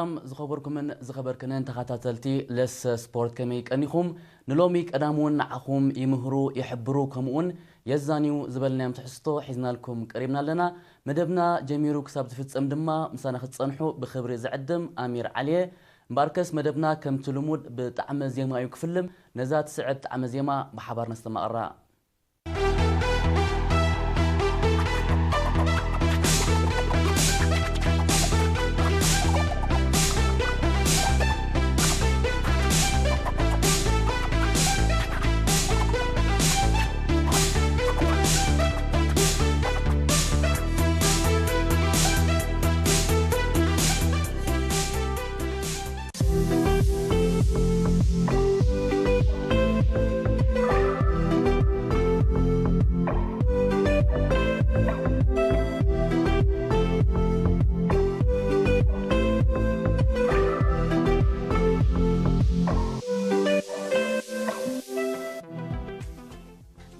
ሰላም ዝኸበርኩምን ዝኸበርክንን ተኸታተልቲ ለሰ ስፖርት፣ ከመይ ቀኒኹም? ንሎሚ ቀዳም እውን ንዓኹም ይምህሩ፣ ይሕብሩ፣ ከምኡውን የዛንዩ ዝበልናዮም ትሕዝቶ ሒዝናልኩም ቀሪብና ኣለና። መደብና ጀሚሩ ክሳብ ዝፍጸም ድማ ምሳና ክትጸንሑ ብኽብሪ ዝዕድም ኣሚር ዓሊየ። እምበኣርከስ መደብና ከምቲ ልሙድ ብጣዕመ ዜማ እዩ ክፍልም። ነዛ ትስዕብ ጣዕመ ዜማ ብሓባር ነስተማቕራ።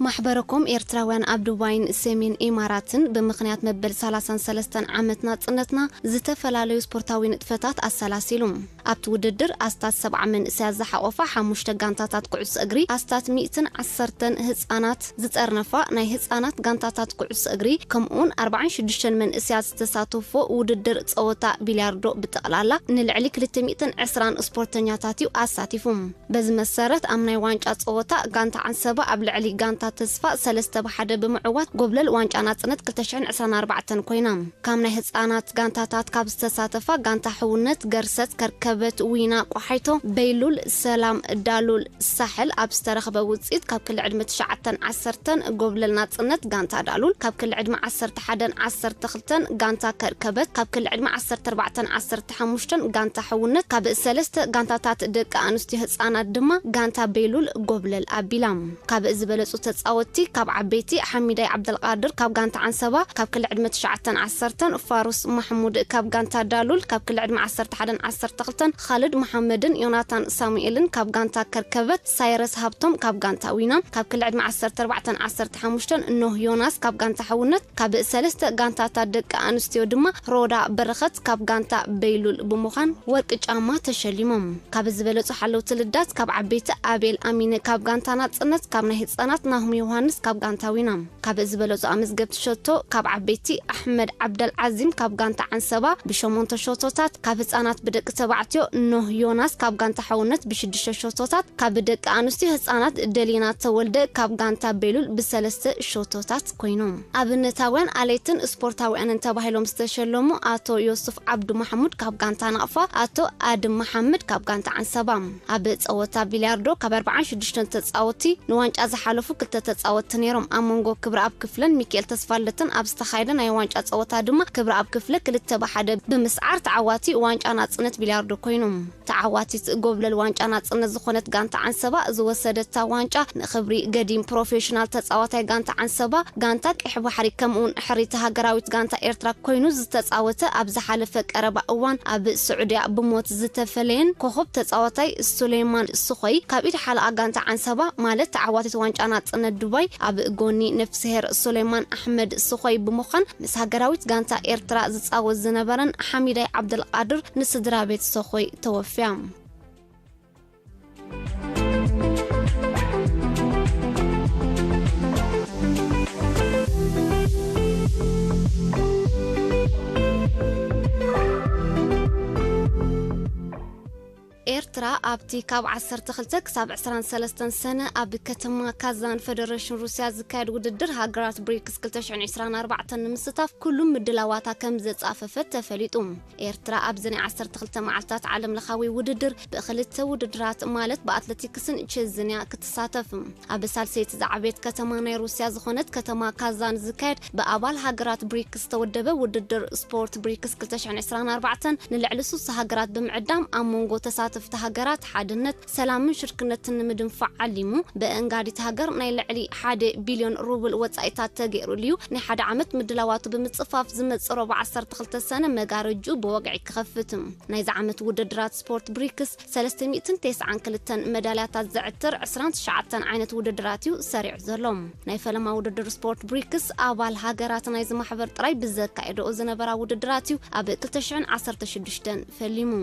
ማሕበረኮም ኤርትራውያን ኣብ ዱባይን ሰሜን ኢማራትን ብምኽንያት መበል ሰላሳን ሰለስተን ዓመት ናጽነትና ዝተፈላለዩ ስፖርታዊ ንጥፈታት ኣሰላሲሉ። ኣብቲ ውድድር ኣስታት ሰብዓ መንእሰያት ዝሓቖፋ ሓሙሽተ ጋንታታት ኩዕሶ እግሪ፣ ኣስታት ሚእትን ዓሰርተን ህጻናት ዝጸርነፋ ናይ ህጻናት ጋንታታት ኩዕሶ እግሪ፣ ከምኡውን ኣርባዓን ሽዱሽተን መንእሰያት ዝተሳተፎ ውድድር ጸወታ ቢልያርዶ ብጠቕላላ ንልዕሊ ክልተ ሚእትን ዕስራን ስፖርተኛታት እዩ ኣሳቲፉ። በዚ መሰረት ኣብ ናይ ዋንጫ ጸወታ ጋንታ ዓንሰባ ኣብ ልዕሊ ጋንታ ተስፋ ሰለስተ ብ ሓደ ብምዕዋት ጎብለል ዋንጫ ናጽነት ክልተ ሽሕን ዕስራን ኣርባዕተን ኮይና። ካብ ናይ ህጻናት ጋንታታት ካብ ዝተሳተፋ ጋንታ ሕውነት፣ ገርሰት፣ ከርከበት፣ ዊና፣ ቆሓይቶ፣ በይሉል፣ ሰላም፣ ዳሉል፣ ሳሕል ኣብ ዝተረኽበ ውጽኢት ካብ ክሊ ዕድመ ትሽዓተን ዓሰርተን ጎብለል ናጽነት ጋንታ ዳሉል፣ ካብ ክሊ ዕድመ ዓሰርተ ሓደን ዓሰርተ ክልተን ጋንታ ከርከበት፣ ካብ ክሊ ዕድመ ዓሰርተ ኣርባዕተን ዓሰርተ ሓሙሽተን ጋንታ ሕውነት፣ ካብ ሰለስተ ጋንታታት ደቂ ኣንስትዮ ህጻናት ድማ ጋንታ በይሉል ጎብለል ኣቢላ። ካብ ዝበለጹ ተጻወትቲ ካብ ዓበይቲ ሓሚዳይ ዓብደልቃድር ካብ ጋንታ ዓንሰባ፣ ካብ ክሊ ዕድመ ትሽዓተን ዓሰርተን ፋሩስ ማሕሙድ ካብ ጋንታ ዳሉል፣ ካብ ክሊ ዕድመ ዓሰርተ ሓደን ዓሰርተ ክልተን ኻልድ መሓመድን ዮናታን ሳሙኤልን ካብ ጋንታ ከርከበት፣ ሳይረስ ሃብቶም ካብ ጋንታ ዊና፣ ካብ ክሊ ዕድመ ዓሰርተ ኣርባዕተን ዓሰርተ ሓሙሽተን ኖህ ዮናስ ካብ ጋንታ ሕውነት፣ ካብ ሰለስተ ጋንታታት ደቂ ኣንስትዮ ድማ ሮዳ በረኸት ካብ ጋንታ በይሉል ብምዃን ወርቂ ጫማ ተሸሊሞም። ካብ ዝበለጹ ሓለውቲ ልዳት ካብ ዓበይቲ ኣቤል ኣሚነ ካብ ጋንታ ናጽነት፣ ካብ ናይ ህጻናት ናሁም ዮሃንስ ካብ ጋንታ ዊና። ካብ ዝበለጹ ኣመዝገብቲ ሸቶ ካብ ዓበይቲ ኣሕመድ ዓብደል ዓዚም ካብ ጋንታ ዓንሰባ ብሸሞንተ ሸቶታት፣ ካብ ህጻናት ብደቂ ተባዕትዮ ኖህ ዮናስ ካብ ጋንታ ሕውነት ብሽዱሽተ ሸቶታት፣ ካብ ደቂ ኣንስትዮ ህጻናት ደሊና ተወልደ ካብ ጋንታ ቤሉል ብሰለስተ ሸቶታት ኮይኖም። ኣብነታውያን ኣለይትን ስፖርታውያንን ተባሂሎም ዝተሸለሙ ኣቶ ዮሱፍ ዓብዱ ማሕሙድ ካብ ጋንታ ናቕፋ፣ ኣቶ ኣድም መሓመድ ካብ ጋንታ ዓንሰባ። ኣብ ጸወታ ቢልያርዶ ካብ ኣርባዓን ሽዱሽተን ተጻወትቲ ንዋንጫ ዝሓለፉ ክልተ ተጻወትቲ ነይሮም። ኣብ መንጎ ክብረኣብ ክፍለን ሚካኤል ተስፋልደትን ኣብ ዝተኻየደ ናይ ዋንጫ ጸወታ ድማ ክብረኣብ ክፍለ ክልተ ብ ሓደ ብምስዓር ተዓዋቲ ዋንጫ ናጽነት ቢልያርዶ ኮይኑ። ተዓዋቲት ጎብለል ዋንጫ ናጽነት ዝኾነት ጋንታ ዓንሰባ ዝወሰደታ ዋንጫ ንኽብሪ ገዲም ፕሮፌሽናል ተጻዋታይ ጋንታ ዓንሰባ፣ ጋንታ ቀይሕ ባሕሪ ከምኡውን ሕሪቲ ሃገራዊት ጋንታ ኤርትራ ኮይኑ ዝተጻወተ ኣብ ዝሓለፈ ቀረባ እዋን ኣብ ስዑድያ ብሞት ዝተፈለየን ኮኸብ ተጻዋታይ ሱሌማን ስኾይ ካብ ኢድ ሓለቓ ጋንታ ዓንሰባ ማለት ተዓዋቲት ዋንጫ ናጽነት ዱባይ ኣብ ጎኒ ነፍስሄር ሱሌማን ኣሕመድ ስኾይ ብምዃን ምስ ሃገራዊት ጋንታ ኤርትራ ዝጻወት ዝነበረን ሓሚዳይ ዓብደልቃድር ንስድራ ቤት ሰኾይ ተወፍያ። ኤርትራ ኣብቲ ካብ ዓሰርተ ክልተ ክሳብ ዕስራን ሰለስተን ሰነ ኣብ ከተማ ካዛን ፈደረሽን ሩስያ ዝካየድ ውድድር ሃገራት ብሪክስ ክልተ ሽሕን ዕስራን ኣርባዕተን ንምስታፍ ኩሉም ምድላዋታ ከም ዘጻፈፈት ተፈሊጡ። ኤርትራ ኣብዚ ናይ ዓሰርተ ክልተ መዓልታት ዓለም ለኻዊ ውድድር ብክልተ ውድድራት ማለት ብኣትሌቲክስን ቼዝን እያ ክትሳተፍ። ኣብ ሳልሰይቲ ዝዓበየት ከተማ ናይ ሩስያ ዝኾነት ከተማ ካዛን ዝካየድ ብኣባል ሃገራት ብሪክስ ዝተወደበ ውድድር ስፖርት ብሪክስ ክልተ ሽሕን ዕስራን ኣርባዕተን ንልዕሊ ሱሳ ሃገራት ብምዕዳም ኣብ መንጎ ተሳተፍቲ ሃገራት ሓድነት፣ ሰላምን ሽርክነትን ንምድንፋዕ ዓሊሙ፣ ብእንጋዲት ሃገር ናይ ልዕሊ ሓደ ቢልዮን ሩብል ወጻኢታት ተገይሩሉ እዩ። ናይ ሓደ ዓመት ምድላዋቱ ብምጽፋፍ ዝመጽእ ረቡዕ ዓሰርተ ክልተ ሰነ መጋረጅኡ ብወግዒ ክኸፍት። ናይዚ ዓመት ውድድራት ስፖርት ብሪክስ ሰለስተ ሚእትን ተስዓን ክልተን መዳልያታት ዘዕትር ዕስራን ትሽዓተን ዓይነት ውድድራት እዩ ሰሪዑ ዘሎ። ናይ ፈለማ ውድድር ስፖርት ብሪክስ ኣባል ሃገራት ናይዚ ማሕበር ጥራይ ብዘካየደኦ ዝነበራ ውድድራት እዩ ኣብ ክልተ ሽሕን ዓሰርተ ሽዱሽተን ፈሊሙ።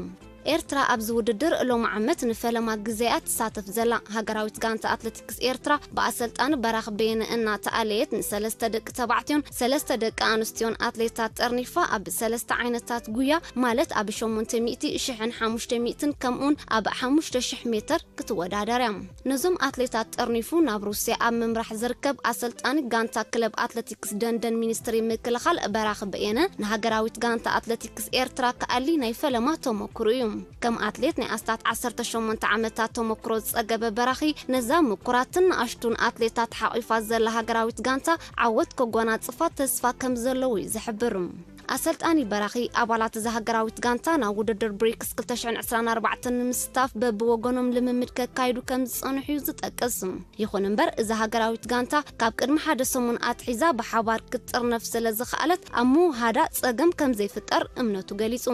ኤርትራ ኣብዚ ውድድር ሎሚ ዓመት ንፈለማ ግዜኣ ትሳተፍ ዘላ። ሃገራዊት ጋንታ ኣትሌቲክስ ኤርትራ ብኣሰልጣኒ በራኽ በየነ እናተኣለየት ንሰለስተ ደቂ ተባዕትዮን ሰለስተ ደቂ ኣንስትዮን ኣትሌታት ጠርኒፋ ኣብ ሰለስተ ዓይነታት ጉያ ማለት ኣብ ሸሞንተ ሚእቲ፣ ሽሕን ሓሙሽተ ሚእትን ከምኡውን ኣብ ሓሙሽተ ሽሕ ሜትር ክትወዳደር እያ። ነዞም ኣትሌታት ጠርኒፉ ናብ ሩስያ ኣብ ምምራሕ ዝርከብ ኣሰልጣኒ ጋንታ ክለብ ኣትሌቲክስ ደንደን ሚኒስትሪ ምክልኻል በራኽ በየነ ንሃገራዊት ጋንታ ኣትሌቲክስ ኤርትራ ክኣሊ ናይ ፈለማ ተመክሮ እዩ። ከም ኣትሌት ናይ ኣስታት ዓሰርተ ሸሞንተ ዓመታት ተመክሮ ዝጸገበ በራኺ ነዛ ምኩራትን ንኣሽቱን ኣትሌታት ሓቒፋ ዘላ ሃገራዊት ጋንታ ዓወት ከጎናጽፋ ተስፋ ከም ዘለዎ እዩ ዝሕብር። ኣሰልጣኒ በራኺ ኣባላት እዛ ሃገራዊት ጋንታ ናብ ውድድር ብሪክስ ክልተ ሽሕን ዕስራን ኣርባዕተን ንምስታፍ በብወገኖም ልምምድ ከካይዱ ከም ዝጸንሑ እዩ ዝጠቅስ። ይኹን እምበር እዛ ሃገራዊት ጋንታ ካብ ቅድሚ ሓደ ሰሙን ኣትሒዛ ብሓባር ክትጥርነፍ ስለ ዝኸኣለት ኣብ ምውሃዳ ጸገም ከም ዘይፍጠር እምነቱ ገሊጹ።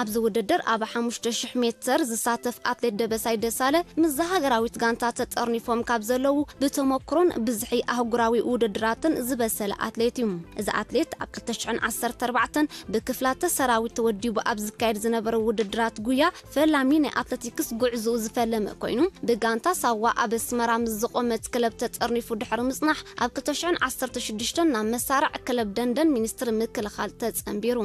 ኣብዚ ውድድር ኣብ ሓሙሽተ ሽሕ ሜትር ዝሳተፍ ኣትሌት ደበሳይ ደሳለ ምስዛ ሃገራዊት ጋንታ ተጠርኒፎም ካብ ዘለዉ ብተመክሮን ብዝሒ ኣህጉራዊ ውድድራትን ዝበሰለ ኣትሌት እዩ። እዚ ኣትሌት ኣብ ክልተ ሽሕን ዓሰርተ ኣርባዕተን ብክፍላተ ሰራዊት ተወዲቡ ኣብ ዝካየድ ዝነበረ ውድድራት ጉያ ፈላሚ ናይ ኣትሌቲክስ ጉዕዞኡ ዝፈለመ ኮይኑ ብጋንታ ሳዋ ኣብ ኣስመራ ምስ ዝቖመት ክለብ ተጠርኒፉ ድሕሪ ምጽናሕ ኣብ ክልተ ሽሕን ዓሰርተ ሽዱሽተን ናብ መሳርዕ ክለብ ደንደን ሚኒስትሪ ምክልኻል ተጸንቢሩ።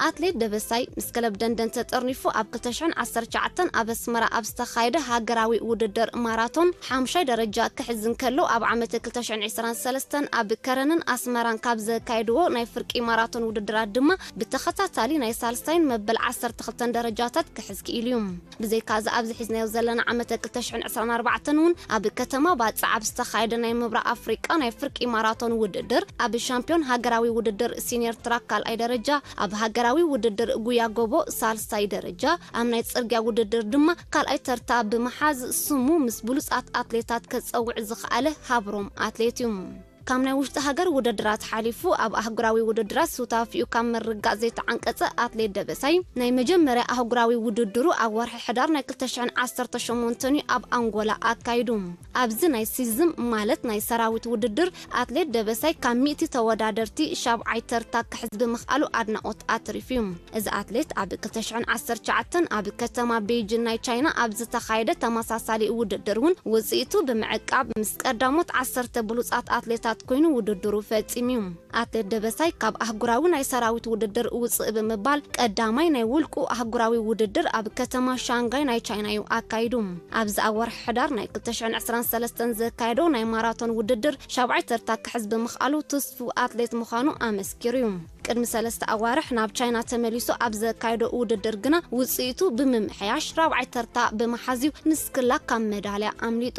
ኣትሌት ደበሳይ ምስ ክለብ ደንደን ተጠርኒፉ ኣብ ክልተ ሽሕን ዓሰርተ ትሽዓተን ኣብ ኣስመራ ኣብ ዝተኻየደ ሃገራዊ ውድድር ማራቶን ሓምሻይ ደረጃ ክሕዝ እንከሎ ኣብ ዓመተ ክልተ ሽሕን ዕስራን ሰለስተን ኣብ ከረንን ኣስመራን ካብ ዘካየድዎ ናይ ፍርቂ ማራቶን ውድድራት ድማ ብተኸታታሊ ናይ ሳልሳይን መበል ዓሰርተ ክልተን ደረጃታት ክሕዝ ክኢሉ እዩ። ብዘይካዚ ኣብዚ ሒዝናዮ ዘለና ዓመተ ክልተ ሽሕን ዕስራን ኣርባዕተን እውን ኣብ ከተማ ባጽዕ ኣብ ዝተኻየደ ናይ ምብራቕ ኣፍሪቃ ናይ ፍርቂ ማራቶን ውድድር ኣብ ሻምፒዮን ሃገራዊ ውድድር ሲኒየር ትራክ ካልኣይ ደረጃ፣ ኣብ ሃገራዊ ውድድር ጉያ ጎቦ ሳልሳይ ደረጃ፣ ኣብ ናይ ጽርግያ ውድድር ድማ ካልኣይ ተርታ ብምሓዝ ስሙ ምስ ብሉጻት ኣትሌታት ከጸውዕ ዝኸኣለ ሃብሮም ኣትሌት እዩ። ካብ ናይ ውሽጢ ሃገር ውድድራት ሓሊፉ ኣብ ኣህጉራዊ ውድድራት ሱታፊኡ ካብ ምርጋጽ ዘይተዓንቀጸ ኣትሌት ደበሳይ ናይ መጀመርያ ኣህጉራዊ ውድድሩ ኣብ ወርሒ ሕዳር ናይ ክልተ ሽሕን ዓሰርተ ሸሞንተን እዩ ኣብ ኣንጎላ ኣካይዱ። ኣብዚ ናይ ሲዝም ማለት ናይ ሰራዊት ውድድር ኣትሌት ደበሳይ ካብ ሚእቲ ተወዳደርቲ ሻብዓይ ተርታ ክሕዝ ብምኽኣሉ ኣድናቖት ኣትሪፉ እዩ። እዚ ኣትሌት ኣብ ክልተ ሽሕን ዓሰርተ ትሽዓተን ኣብ ከተማ ቤይጂን ናይ ቻይና ኣብ ዝተኻየደ ተመሳሳሊ ውድድር እውን ውጽኢቱ ብምዕቃብ ምስ ቀዳሞት ዓሰርተ ብሉጻት ኣትሌታት ኮይኑ ውድድሩ ፈጺሙ እዩ። ኣትሌት ደበሳይ ካብ ኣህጉራዊ ናይ ሰራዊት ውድድር ውጽእ ብምባል ቀዳማይ ናይ ውልቁ ኣህጉራዊ ውድድር ኣብ ከተማ ሻንጋይ ናይ ቻይና እዩ ኣካይዱ። ኣብዚ ኣብ ወርሒ ሕዳር ናይ ክልተ ሽሕን ዕስራን ሰለስተን ዘካየዶ ናይ ማራቶን ውድድር ሻብዓይ ተርታ ክሕዝ ብምኽኣሉ ትስፉው ኣትሌት ምዃኑ ኣመስኪሩ እዩ። ቅድሚ ሰለስተ ኣዋርሕ ናብ ቻይና ተመሊሱ ኣብ ዘካየዶ ውድድር ግና ውጽኢቱ ብምምሕያሽ ራብዓይ ተርታ ብምሓዝ እዩ ንስክላ ካብ መዳልያ ኣምሊጡ።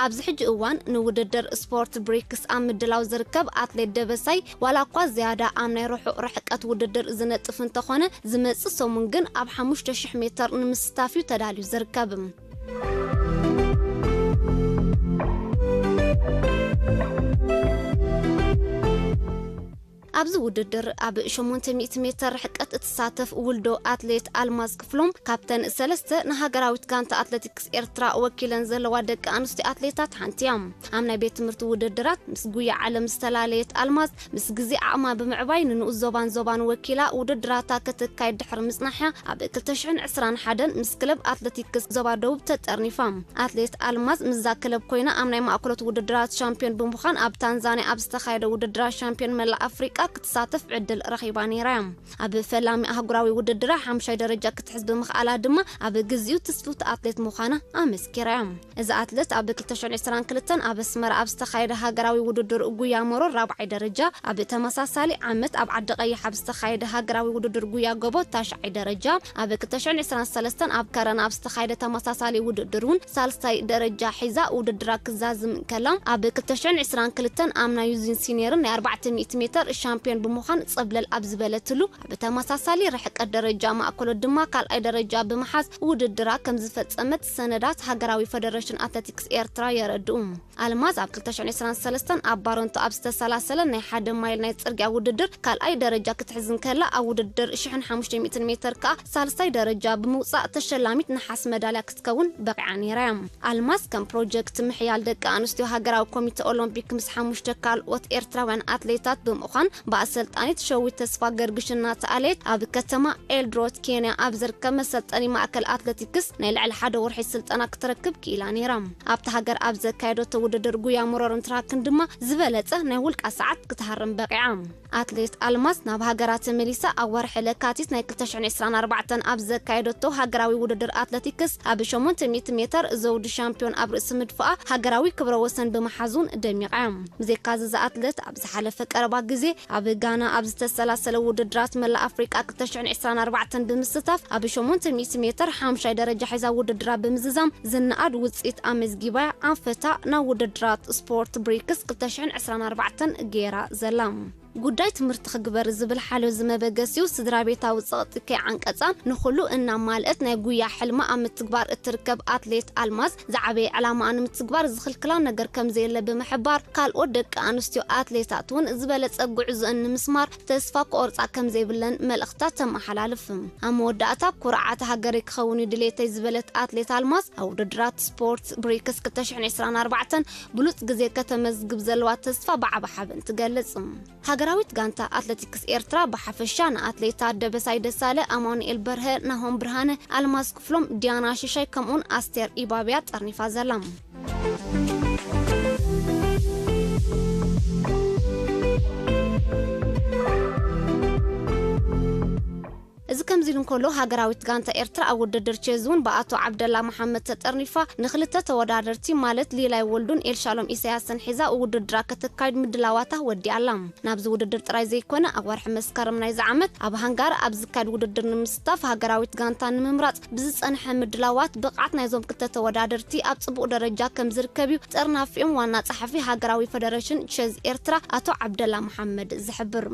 ኣብዚ ሕጂ እዋን ንውድድር ስፖርት ብሪክስ ኣብ ምድላው ዝርከብ ኣትሌት ደበሳይ ዋላ እኳ ዝያዳ ኣብ ናይ ርሑቕ ርሕቀት ውድድር ዝነጥፍ እንተኾነ ዝመጽእ ሰሙን ግን ኣብ ሓሙሽተ ሽሕ ሜትር ንምስታፍ እዩ ተዳልዩ ዝርከብ። ኣብዚ ውድድር ኣብ ሸሞንተ ሚእቲ ሜትር ርሕቀት እትሳተፍ ውልዶ ኣትሌት ኣልማዝ ክፍሎም ካብተን ሰለስተ ንሃገራዊት ጋንታ ኣትሌቲክስ ኤርትራ ወኪለን ዘለዋ ደቂ ኣንስትዮ ኣትሌታት ሓንቲ እያ። ኣብ ናይ ቤት ትምህርቲ ውድድራት ምስ ጉያ ዓለም ዝተላለየት ኣልማዝ ምስ ግዜ ዓቕማ ብምዕባይ ንንኡስ ዞባን ዞባን ወኪላ ውድድራታ ከተካይድ ድሕሪ ምጽናሕያ ኣብ ክልተ ሽሕን ዕስራን ሓደን ምስ ክለብ ኣትሌቲክስ ዞባ ደቡብ ተጠርኒፋ። ኣትሌት ኣልማዝ ምስዛ ክለብ ኮይና ኣብ ናይ ማእከሎት ውድድራት ሻምፒዮን ብምዃን ኣብ ታንዛንያ ኣብ ዝተኻየደ ውድድራት ሻምፒዮን መላእ ኣፍሪቃ ክትሳተፍ ዕድል ረኺባ ነይራ እያ። ኣብ ፈላሚ ኣህጉራዊ ውድድራ ሓምሻይ ደረጃ ክትሕዝ ብምኽኣላ ድማ ኣብ ግዚኡ ትስፍውቲ ኣትሌት ምዃና ኣመስኪራ እያ። እዛ ኣትሌት ኣብ ክልተ ሽሕን ዕስራን ክልተን ኣብ ኣስመራ ኣብ ዝተኻየደ ሃገራዊ ውድድር ጉያ መሮር ራብዓይ ደረጃ፣ ኣብ ተመሳሳሊ ዓመት ኣብ ዓዲ ቀይሕ ኣብ ዝተኻየደ ሃገራዊ ውድድር ጉያ ጎቦ ታሽዓይ ደረጃ፣ ኣብ ክልተ ሽሕን ዕስራን ሰለስተን ኣብ ከረና ኣብ ዝተኻየደ ተመሳሳሊ ውድድር እውን ሳልሳይ ደረጃ ሒዛ ውድድራ ክዛዝም እንከላ፣ ኣብ ክልተ ሽሕን ዕስራን ክልተን ኣብ ናይ ዩዚን ሲኒየርን ናይ ኣርባዕተ ሚእቲ ሜትር ሻምፒዮን ሻምፒዮን ብምዃን ጸብለል ኣብ ዝበለትሉ፣ ኣብ ተመሳሳሊ ርሕቀት ደረጃ ማእከሎት ድማ ካልኣይ ደረጃ ብምሓዝ ውድድራ ከም ዝፈጸመት ሰነዳት ሃገራዊ ፈደረሽን ኣትሌቲክስ ኤርትራ የረድኡ። ኣልማዝ ኣብ ክልተ ሽሕን ዕስራን ሰለስተን ኣብ ባረንቱ ኣብ ዝተሰላሰለ ናይ ሓደ ማይል ናይ ጽርግያ ውድድር ካልኣይ ደረጃ ክትሕዝ እንከላ፣ ኣብ ውድድር ሽሕን ሓሙሽተ ሚእትን ሜትር ከኣ ሳልሳይ ደረጃ ብምውጻእ ተሸላሚት ነሓስ መዳልያ ክትከውን በቒዓ ነይራ እያ። ኣልማዝ ከም ፕሮጀክት ምሕያል ደቂ ኣንስትዮ ሃገራዊ ኮሚተ ኦሎምፒክ ምስ ሓሙሽተ ካልኦት ኤርትራውያን ኣትሌታት ብምዃን ብኣሰልጣኒት ሸዊት ተስፋ ገርግሽ እናተኣለየት ኣብ ከተማ ኤልድሮት ኬንያ ኣብ ዝርከብ መሰልጠኒ ማእከል ኣትሌቲክስ ናይ ልዕሊ ሓደ ወርሒ ስልጠና ክትረክብ ክኢላ ነይራ። ኣብታ ሃገር ኣብ ዘካየደቶ ውድድር ጉያ መሮርን ትራክን ድማ ዝበለጸ ናይ ውልቃ ሰዓት ክትሃርም በቒዓ። ኣትሌት ኣልማዝ ናብ ሃገራ ተመሊሳ ኣብ ወርሒ ለካቲት ናይ ክልተ ሽሕን ዕስራን ኣርባዕተን ኣብ ዘካየደቶ ሃገራዊ ውድድር ኣትሌቲክስ ኣብ ሸሞንተ ሚእቲ ሜትር ዘውዲ ሻምፒዮን ኣብ ርእሲ ምድፋኣ ሃገራዊ ክብረ ወሰን ብምሓዙን ደሚቓ። ብዘይካዚ እዛ ኣትሌት ኣብ ዝሓለፈ ቀረባ ግዜ ኣብ ጋና ኣብ ዝተሰላሰለ ውድድራት መላእ ኣፍሪቃ ክልተ ሽሕን ዕስራን ኣርባዕተን ብምስታፍ ኣብ ሸሞንተ ሚእቲ ሜትር ሓምሻይ ደረጃ ሒዛ ውድድራ ብምዝዛም ዝነኣድ ውጽኢት ኣመዝጊባ እያ። ኣንፈታ ናብ ውድድራት ስፖርት ብሪክስ ክልተ ሽሕን ዕስራን ኣርባዕተን ገይራ ዘላ። ጉዳይ ትምህርቲ ክግበር ዝብል ሓልዮት ዝመበገሲኡ ስድራ ቤታዊ ጸቕጢ ከይዓንቀጻን ንኹሉ እናማልአት ናይ ጉያ ሕልማ ኣብ ምትግባር እትርከብ ኣትሌት ኣልማዝ ዝዓበየ ዕላማኣ ንምትግባር ዝኽልክላ ነገር ከም ዘየለ ብምሕባር፣ ካልኦት ደቂ ኣንስትዮ ኣትሌታት እውን ዝበለጸ ጉዕዞአን ንምስማር ተስፋ ክቆርጻ ከም ዘይብለን መልእኽታ ተመሓላልፍ። ኣብ መወዳእታ፣ ኩርዓት ሃገረይ ክኸውን እዩ ድሌተይ ዝበለት ኣትሌት ኣልማዝ፣ ኣብ ውድድራት ስፖርት ብሪክስ ክልተ ሽሕን ዕስራን ኣርባዕተን ብሉጽ ግዜ ከተመዝግብ ዘለዋ ተስፋ ብዓቢ ሓበን ትገልጽ። ሃገራዊት ጋንታ ኣትሌቲክስ ኤርትራ ብሓፈሻ ንኣትሌታት ደበሳይ ደሳለ፣ ኣማኑኤል በርሀ፣ ናሆም ብርሃነ፣ ኣልማዝ ክፍሎም፣ ዲያና ሽሻይ ከምኡውን ኣስቴር ኢባብያ ጠርኒፋ ዘላ። እዚ ከምዚ ኢሉ እንከሎ፣ ሃገራዊት ጋንታ ኤርትራ ኣብ ውድድር ቼዝ እውን ብኣቶ ዓብደላ መሓመድ ተጠርኒፋ፣ ንክልተ ተወዳደርቲ ማለት ሊላይ ወልዱን ኤልሻሎም ኢሳያስን ሒዛ ውድድራ ከተካይድ ምድላዋታ ወዲኣ ኣላ። ናብዚ ውድድር ጥራይ ዘይኮነ፣ ኣብ ወርሒ መስከረም ናይዚ ዓመት ኣብ ሃንጋሪ ኣብ ዝካየድ ውድድር ንምስታፍ ሃገራዊት ጋንታ ንምምራጽ ብዝጸንሐ ምድላዋት፣ ብቕዓት ናይዞም ክልተ ተወዳደርቲ ኣብ ጽቡቕ ደረጃ ከም ዝርከብ እዩ ጥርናፊኦም ዋና ጸሓፊ ሃገራዊ ፈደረሽን ቼዝ ኤርትራ ኣቶ ዓብደላ መሓመድ ዝሕብር።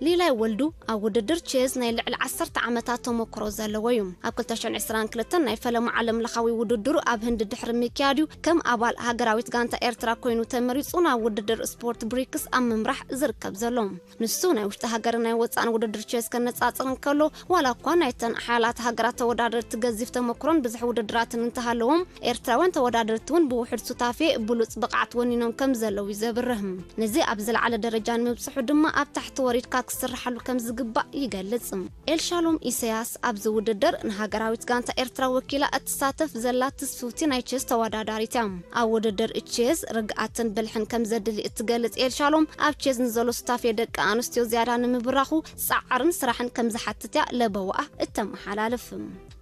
ሊላይ ወልዱ ኣብ ውድድር ቼዝ ናይ ልዕሊ ዓሰርተ ዓመታት ተመክሮ ዘለዎ እዩ። ኣብ ክልተ ሽሕን ዕስራን ክልተን ናይ ፈለማ ዓለም ለኻዊ ውድድሩ ኣብ ህንዲ ድሕሪ ምክያዱ፣ ከም ኣባል ሃገራዊት ጋንታ ኤርትራ ኮይኑ ተመሪጹ ናብ ውድድር ስፖርት ብሪክስ ኣብ ምምራሕ ዝርከብ ዘሎ። ንሱ ናይ ውሽጢ ሃገርን ናይ ወጻእን ውድድር ቼዝ ከነጻጽር እንከሎ፣ ዋላ እኳ ናይተን ሓያላት ሃገራት ተወዳደርቲ ገዚፍ ተመክሮን ብዙሕ ውድድራትን እንተሃለዎም፣ ኤርትራውያን ተወዳደርቲ እውን ብውሑድ ሱታፌ ብሉጽ ብቕዓት ወኒኖም ከም ዘለዉ እዩ ዘብርህ። ነዚ ኣብ ዝለዓለ ደረጃ ንምብጽሑ ድማ ኣብ ታሕቲ ወሪድካ ክስርሓሉ ከም ዝግባእ ይገልጽ። ኤልሻሎም ኢሳያስ ኣብዚ ውድድር ንሃገራዊት ጋንታ ኤርትራ ወኪላ እትሳተፍ ዘላ ትስፍውቲ ናይ ቸስ ተወዳዳሪት እያ። ኣብ ውድድር ቸስ ርግኣትን ብልሕን ከም ዘድሊ እትገልጽ ኤልሻሎም፣ ኣብ ቸስ ንዘሎ ሱታፌ ደቂ ኣንስትዮ ዝያዳ ንምብራኹ ጻዕርን ስራሕን ከም ዝሓትት እያ ለበዋኣ እተመሓላልፍ።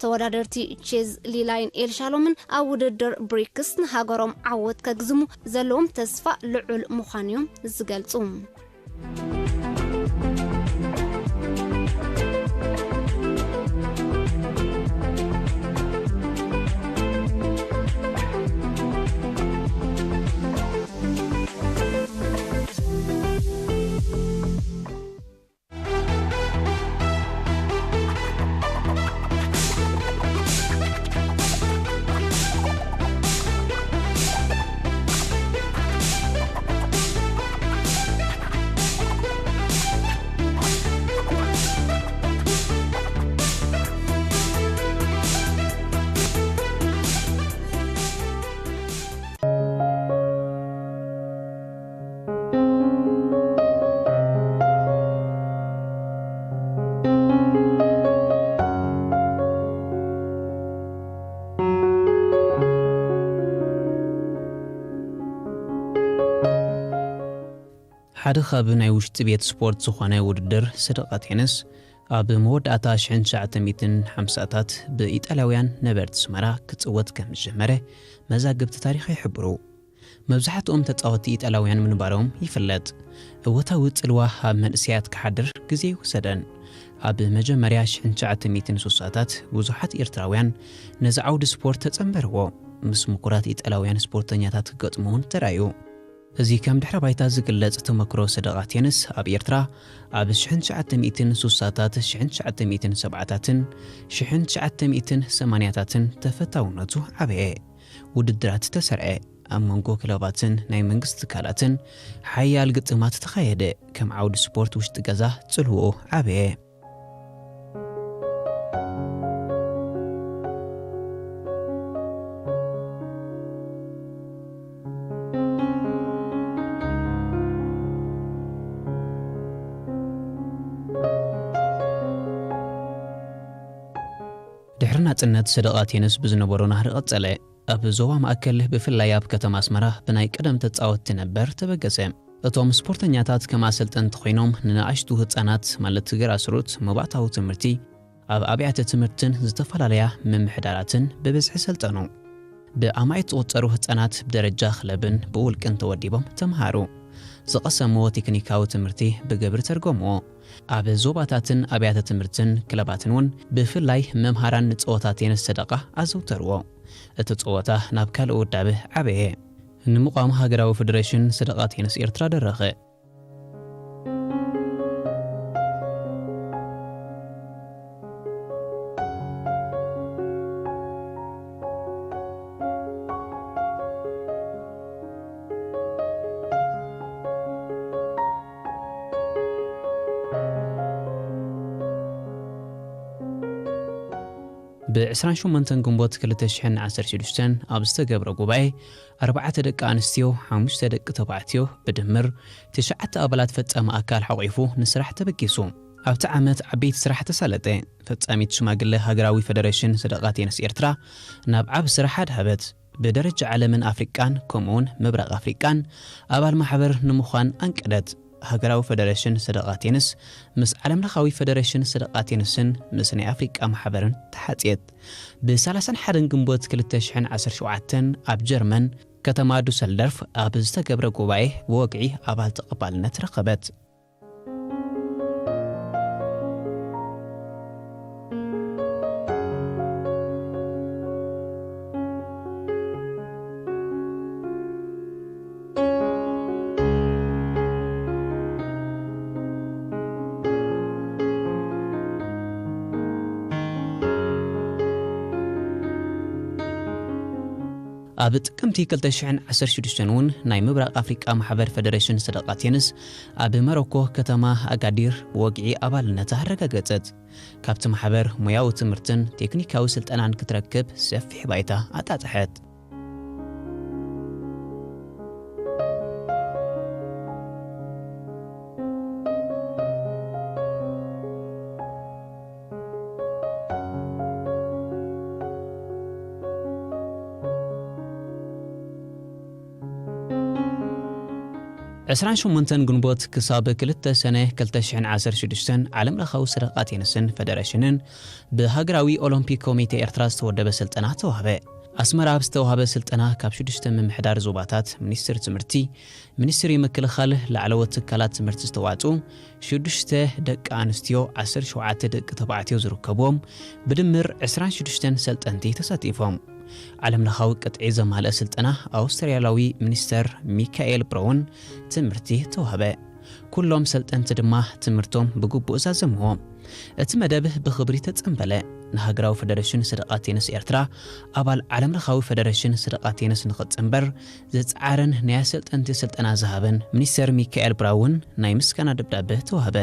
ተወዳደርቲ ቼዝ ሊላይን ኤልሻሎምን ኣብ ውድድር ብሪክስ ንሃገሮም ዓወት ከግዝሙ ዘለዎም ተስፋ ልዑል ምዃኑ እዮም ዝገልጹ። ሓደ ካብ ናይ ውሽጢ ቤት ስፖርት ዝኾነ ውድድር ሰደቓ ቴንስ፣ ኣብ መወዳእታ ሽሕን ትሽዓተ ሚእትን ሓምሳታት ብኢጣልያውያን ነበርቲ ስመራ ክጽወት ከም ዝጀመረ መዛግብቲ ታሪኽ ይሕብሩ። መብዛሕትኦም ተጻወትቲ ኢጣልያውያን ምንባሮም ይፍለጥ። እወታዊ ጽልዋ ኣብ መንእሰያት ክሓድር ግዜ ኣይወሰደን። ኣብ መጀመርያ ሽሕን ትሽዓተ ሚእትን ስሳታት ብዙሓት ኤርትራውያን ነዚ ዓውዲ ስፖርት ተጸንበርዎ። ምስ ምኩራት ኢጣልያውያን ስፖርተኛታት ክገጥሙ እውን ተራእዩ። እዚ ከም ድሕረ ባይታ ዝግለጽ ተመክሮ ሰደቓ ቴንስ ኣብ ኤርትራ ኣብ ሽሕን ትሽዓተ ሚእትን ስሳታት፣ ሽሕን ትሽዓተ ሚእትን ሰብዓታትን ሽሕን ትሽዓተ ሚእትን ሰማንያታትን ተፈታውነቱ ዓበየ። ውድድራት ተሰርዐ። ኣብ መንጎ ክለባትን ናይ መንግስቲ ትካላትን ሓያል ግጥማት ተኻየደ። ከም ዓውዲ ስፖርት ውሽጢ ገዛ ጽልውኡ ዓበየ። ድሕሪ ናጽነት ሰደቓ ቴንስ ብዝነበሮ ናህሪ ቀጸለ። ኣብ ዞባ ማእከል፣ ብፍላይ ኣብ ከተማ ኣስመራ፣ ብናይ ቀደም ተጻወትቲ ነበር ተበገሰ። እቶም ስፖርተኛታት ከም ኣሰልጠንቲ ኮይኖም ንንኣሽቱ ህጻናት፣ ማለት ግራስሩት፣ መባእታዊ ትምህርቲ ኣብ ኣብያተ ትምህርትን ዝተፈላለያ ምምሕዳራትን ብብዝሒ ሰልጠኑ። ብኣማኢት ዝቑጸሩ ህጻናት ብደረጃ ክለብን ብውልቅን ተወዲቦም ተምሃሩ። ዝቐሰምዎ ቴክኒካዊ ትምህርቲ ብግብሪ ተርጎምዎ። ኣብ ዞባታትን ኣብያተ ትምህርትን ክለባትን እውን ብፍላይ መምሃራን ንጸወታ ቴንስ ሰደቓ ኣዘውተርዎ። እቲ ጸወታ ናብ ካልእ ውዳበ ዓበየ። ንምቋም ሃገራዊ ፈደሬሽን ሰደቓ ቴንስ ኤርትራ ደረኸ። ብ ዕስራን ሸሞንተን ግንቦት ክልተ ሽሕን ዓሰርተ ሽዱሽተን ኣብ ዝተገብረ ጉባኤ፣ ኣርባዕተ ደቂ ኣንስትዮ፣ ሓሙሽተ ደቂ ተባዕትዮ፣ ብድምር ትሽዓተ ኣባላት ፈጻሚ ኣካል ሓቒፉ ንስራሕ ተበጊሱ። ኣብቲ ዓመት ዓበይቲ ስራሕ ተሳለጠ። ፈጻሚት ሽማግለ ሃገራዊ ፈደሬሽን ሰደቓ ቴንስ ኤርትራ ናብ ዓቢ ስራሕ ኣድሃበት። ብደረጃ ዓለምን ኣፍሪቃን፣ ከምኡውን ምብራቕ ኣፍሪቃን፣ ኣባል ማሕበር ንምዃን ኣንቀደት። ሃገራዊ ፈደሬሽን ሰደቓ ቴንስ ምስ ዓለምለኻዊ ፈደሬሽን ሰደቓ ቴንስን ምስ ናይ ኣፍሪቃ ማሕበርን ተሓጽየት። ብ30 ሓደን ግንቦት ክልተ ሽሕን ዓሰርተ ሸውዓተን ኣብ ጀርመን ከተማ ዱሰልደርፍ ኣብ ዝተገብረ ጉባኤ ብወግዒ ኣባል ተቐባልነት ረኸበት። ኣብ ጥቅምቲ ክልተ ሽሕን ዓሰርተ ሽዱሽተን እውን ናይ ምብራቕ ኣፍሪቃ ማሕበር ፈደሬሽን ሰደቓ ቴንስ ኣብ መሮኮ ከተማ ኣጋዲር ብወግዒ ኣባልነታ ኣረጋገጸት። ካብቲ ማሕበር ሞያዊ ትምህርትን ቴክኒካዊ ስልጠናን ክትረክብ ሰፊሕ ባይታ ኣጣጥሐት። ዕስራን ሸሞንተን ግንቦት ክሳብ ክልተ ሰነ ክልተ ሽሕን ዓሰርተ ሽዱሽተን ዓለም ለኻዊ ሰደቓ ቴንስን ፈደረሽንን ብሃገራዊ ኦሎምፒክ ኮሚቴ ኤርትራ ዝተወደበ ስልጠና ተዋህበ። ኣስመራ ኣብ ዝተዋህበ ስልጠና ካብ ሽዱሽተ ምምሕዳር ዞባታት፣ ሚኒስትር ትምህርቲ፣ ሚኒስትሪ ምክልኻል፣ ላዕለዎት ትካላት ትምህርቲ ዝተዋጽኡ ሽዱሽተ ደቂ ኣንስትዮ፣ ዓሰርተ ሸውዓተ ደቂ ተባዕትዮ ዝርከብዎም ብድምር ዕስራን ሽዱሽተን ሰልጠንቲ ተሳቲፎም። ዓለምለኻዊ ቅጥዒ ዘማልአ ስልጠና ኣውስትራልያዊ ሚኒስተር ሚካኤል ብራውን ትምህርቲ ተዋህበ። ኩሎም ሰልጠንቲ ድማ ትምህርቶም ብግቡእ ዛዘምዎ። እቲ መደብ ብኽብሪ ተጸንበለ። ንሃገራዊ ፈደረሽን ሰደቓ ቴንስ ኤርትራ፣ ኣባል ዓለምለኻዊ ፈደረሽን ሰደቓ ቴንስ ንኽጽንበር ዝጸዓረን ናይ ኣሰልጠንቲ ስልጠና ዝሃበን ሚኒስተር ሚካኤል ብራውን ናይ ምስጋና ደብዳበ ተዋህበ።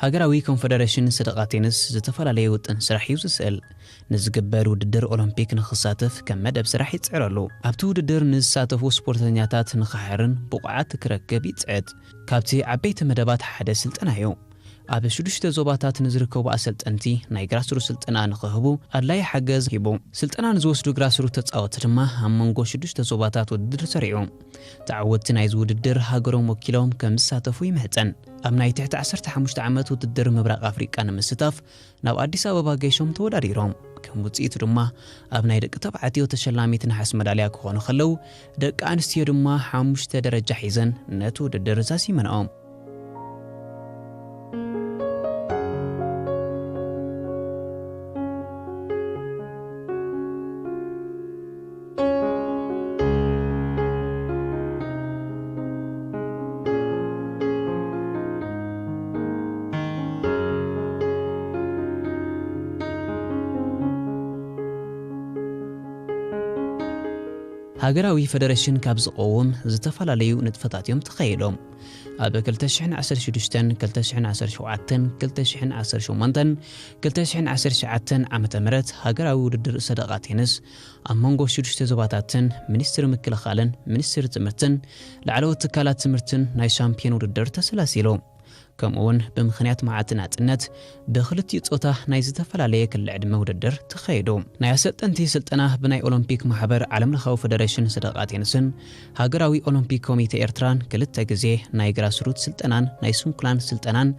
ሃገራዊ ኮንፈደረሽን ሰደቓ ቴንስ ዝተፈላለየ ውጥን ስራሕ እዩ ዝስእል። ንዝግበር ውድድር ኦሎምፒክ ንኽሳተፍ ከም መደብ ስራሕ ይጽዕረሉ። ኣብቲ ውድድር ንዝሳተፉ ስፖርተኛታት ንኽሓርን ብቑዓት ክረክብ ይጽዕት። ካብቲ ዓበይቲ መደባት ሓደ ስልጠና እዩ። ኣብ ሽዱሽተ ዞባታት ንዝርከቡ ኣሰልጠንቲ ናይ ግራስሩት ስልጠና ንኽህቡ ኣድላዪ ሓገዝ ሂቡ። ስልጠና ንዝወስዱ ግራስሩት ተጻወትቲ ድማ ኣብ መንጎ ሽዱሽተ ዞባታት ውድድር ሰሪዑ። ተዓወትቲ ናይዚ ውድድር ሃገሮም ወኪሎም ከም ዝሳተፉ ይምሕጸን። ኣብ ናይ ትሕቲ ዓሰርተ ሓሙሽተ ዓመት ውድድር ምብራቕ ኣፍሪቃ ንምስታፍ ናብ ኣዲስ ኣበባ ገይሾም ተወዳዲሮም። ከም ውጽኢቱ ድማ ኣብ ናይ ደቂ ተባዕትዮ ተሸላሚት ነሓስ መዳልያ ክኾኑ ከለዉ፣ ደቂ ኣንስትዮ ድማ ሓሙሽተ ደረጃ ሒዘን ነቲ ውድድር ዛዚመንኦም። ሃገራዊ ፈደረሽን ካብ ዝቐውም ዝተፈላለዩ ንጥፈታት እዮም ተኻይዶም። ኣብ ክልተ ሽሕን ዓሰርተ ሽዱሽተን፣ ክልተ ሽሕን ዓሰርተ ሸውዓተን፣ ክልተ ሽሕን ዓሰርተ ሸሞንተን፣ ክልተ ሽሕን ዓሰርተ ትሽዓተን ዓመተ ምህረት ሃገራዊ ውድድር ሰደቓ ቴንስ ኣብ መንጎ ሽዱሽተ ዞባታትን ሚኒስትሪ ምክልኻልን ሚኒስትሪ ትምህርትን ላዕለዎት ትካላት ትምህርትን ናይ ሻምፒዮን ውድድር ተሰላሲሉ። ከምኡውን ብምኽንያት መዓልቲ ናጽነት ብኽልቲኡ ጾታ ናይ ዝተፈላለየ ክሊ ዕድመ ውድድር ተኻይዱ። ናይ ኣሰልጠንቲ ስልጠና ብናይ ኦሎምፒክ ማሕበር ዓለምለኻዊ ፈደረሽን ሰደቓ ቴንስን ሃገራዊ ኦሎምፒክ ኮሚቴ ኤርትራን ክልተ ግዜ ናይ ግራስሩት ስልጠናን ናይ ስንኩላን ስልጠናን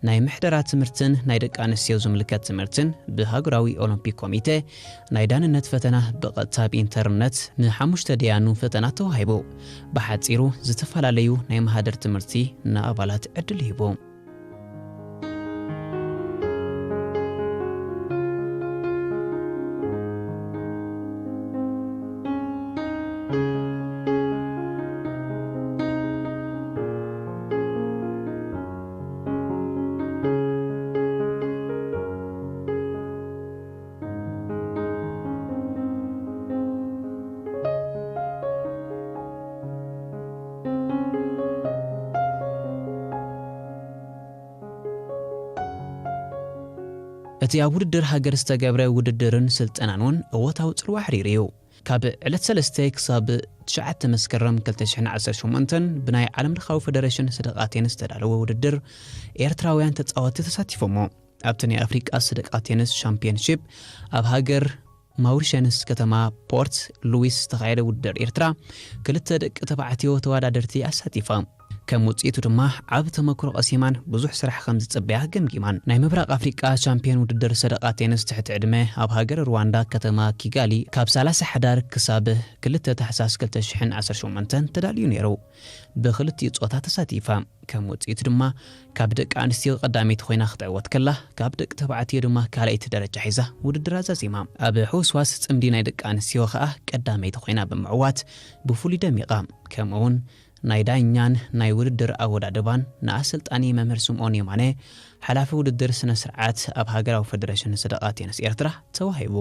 ናይ ምሕደራ ትምህርትን ናይ ደቂ ኣንስትዮ ዝምልከት ትምህርትን ብሃገራዊ ኦሎምፒክ ኮሚቴ ናይ ዳንነት ፈተና ብቐጥታ ብኢንተርነት ንሓሙሽተ ደያኑ ፈተና ተዋሂቡ። ብሓጺሩ ዝተፈላለዩ ናይ ማህደር ትምህርቲ ንኣባላት ዕድል ሂቡ። እቲ ኣብ ውድድር ሃገር ዝተገብረ ውድድርን ስልጠናን እውን እወታዊ ጽልዋ ኣሕሪሩ እዩ። ካብ ዕለት ሰለስተ ክሳብ ትሽዓተ መስከረም ክልተ ሽሕን ዓሰርተ ሸሞንተን ብናይ ዓለም ለኻዊ ፈደረሽን ሰደቓ ቴንስ ዝተዳለወ ውድድር ኤርትራውያን ተጻወትቲ ተሳቲፎሞ። ኣብቲ ናይ ኣፍሪቃ ሰደቓ ቴንስ ሻምፒዮንሺፕ ኣብ ሃገር ማውሪሸንስ ከተማ ፖርት ሉዊስ ዝተኻየደ ውድድር ኤርትራ ክልተ ደቂ ተባዕትዮ ተወዳደርቲ ኣሳቲፋ። ከም ውጽኢቱ ድማ ዓቢ ተመክሮ ቀሲማን ብዙሕ ስራሕ ከም ዝጽበያ ገምጊማን። ናይ ምብራቕ ኣፍሪቃ ሻምፒዮን ውድድር ሰደቓ ቴንስ ትሕቲ ዕድመ ኣብ ሃገር ሩዋንዳ ከተማ ኪጋሊ ካብ ሰላሳ ሕዳር ክሳብ ክልተ ታሕሳስ ክልተ ሽሕን ዓሰርተ ሸሞንተን ተዳልዩ ነይሩ። ብኽልቲኡ ጾታ ተሳቲፋ። ከም ውጽኢቱ ድማ ካብ ደቂ ኣንስትዮ ቀዳመይቲ ኮይና ክትዕወት ከላ፣ ካብ ደቂ ተባዕትዮ ድማ ካልኣይቲ ደረጃ ሒዛ ውድድር ኣዛዚማ። ኣብ ሕውስዋስ ጽምዲ ናይ ደቂ ኣንስትዮ ከኣ ቀዳመይቲ ኮይና ብምዕዋት ብፍሉይ ደሚቓ። ከምኡውን ናይ ዳኛን ናይ ውድድር ኣወዳድባን ንኣሰልጣኒ መምህር ስምኦን የማነ፣ ሓላፊ ውድድር ስነ ስርዓት ኣብ ሃገራዊ ፈደረሽን ሰደቓ ቴንስ ኤርትራ ተዋሂቡ።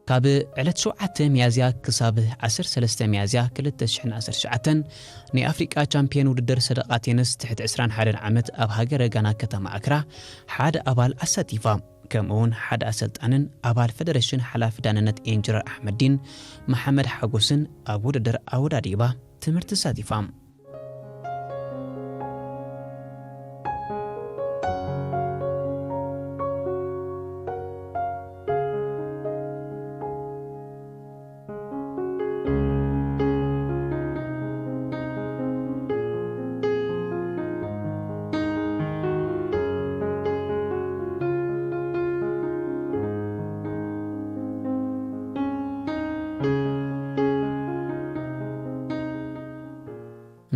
ካብ ዕለት ሸውዓተ ሚያዝያ ክሳብ ዓሰርተ ሰለስተ ሚያዝያ ክልተ ሽሕን ዓሰርተ ትሽዓተን ናይ ኣፍሪቃ ቻምፒዮን ውድድር ሰደቓ ቴንስ ትሕቲ ዕስራን ሓደን ዓመት ኣብ ሃገረ ጋና ከተማ ኣክራ ሓደ ኣባል ኣሳቲፋ። ከምኡውን ሓደ ኣሰልጣንን ኣባል ፈደረሽን ሓላፊ ዳንነት ኢንጅነር ኣሕመዲን መሓመድ ሓጎስን ኣብ ውድድር ኣወዳዲባ ትምህርቲ ተሳቲፋ።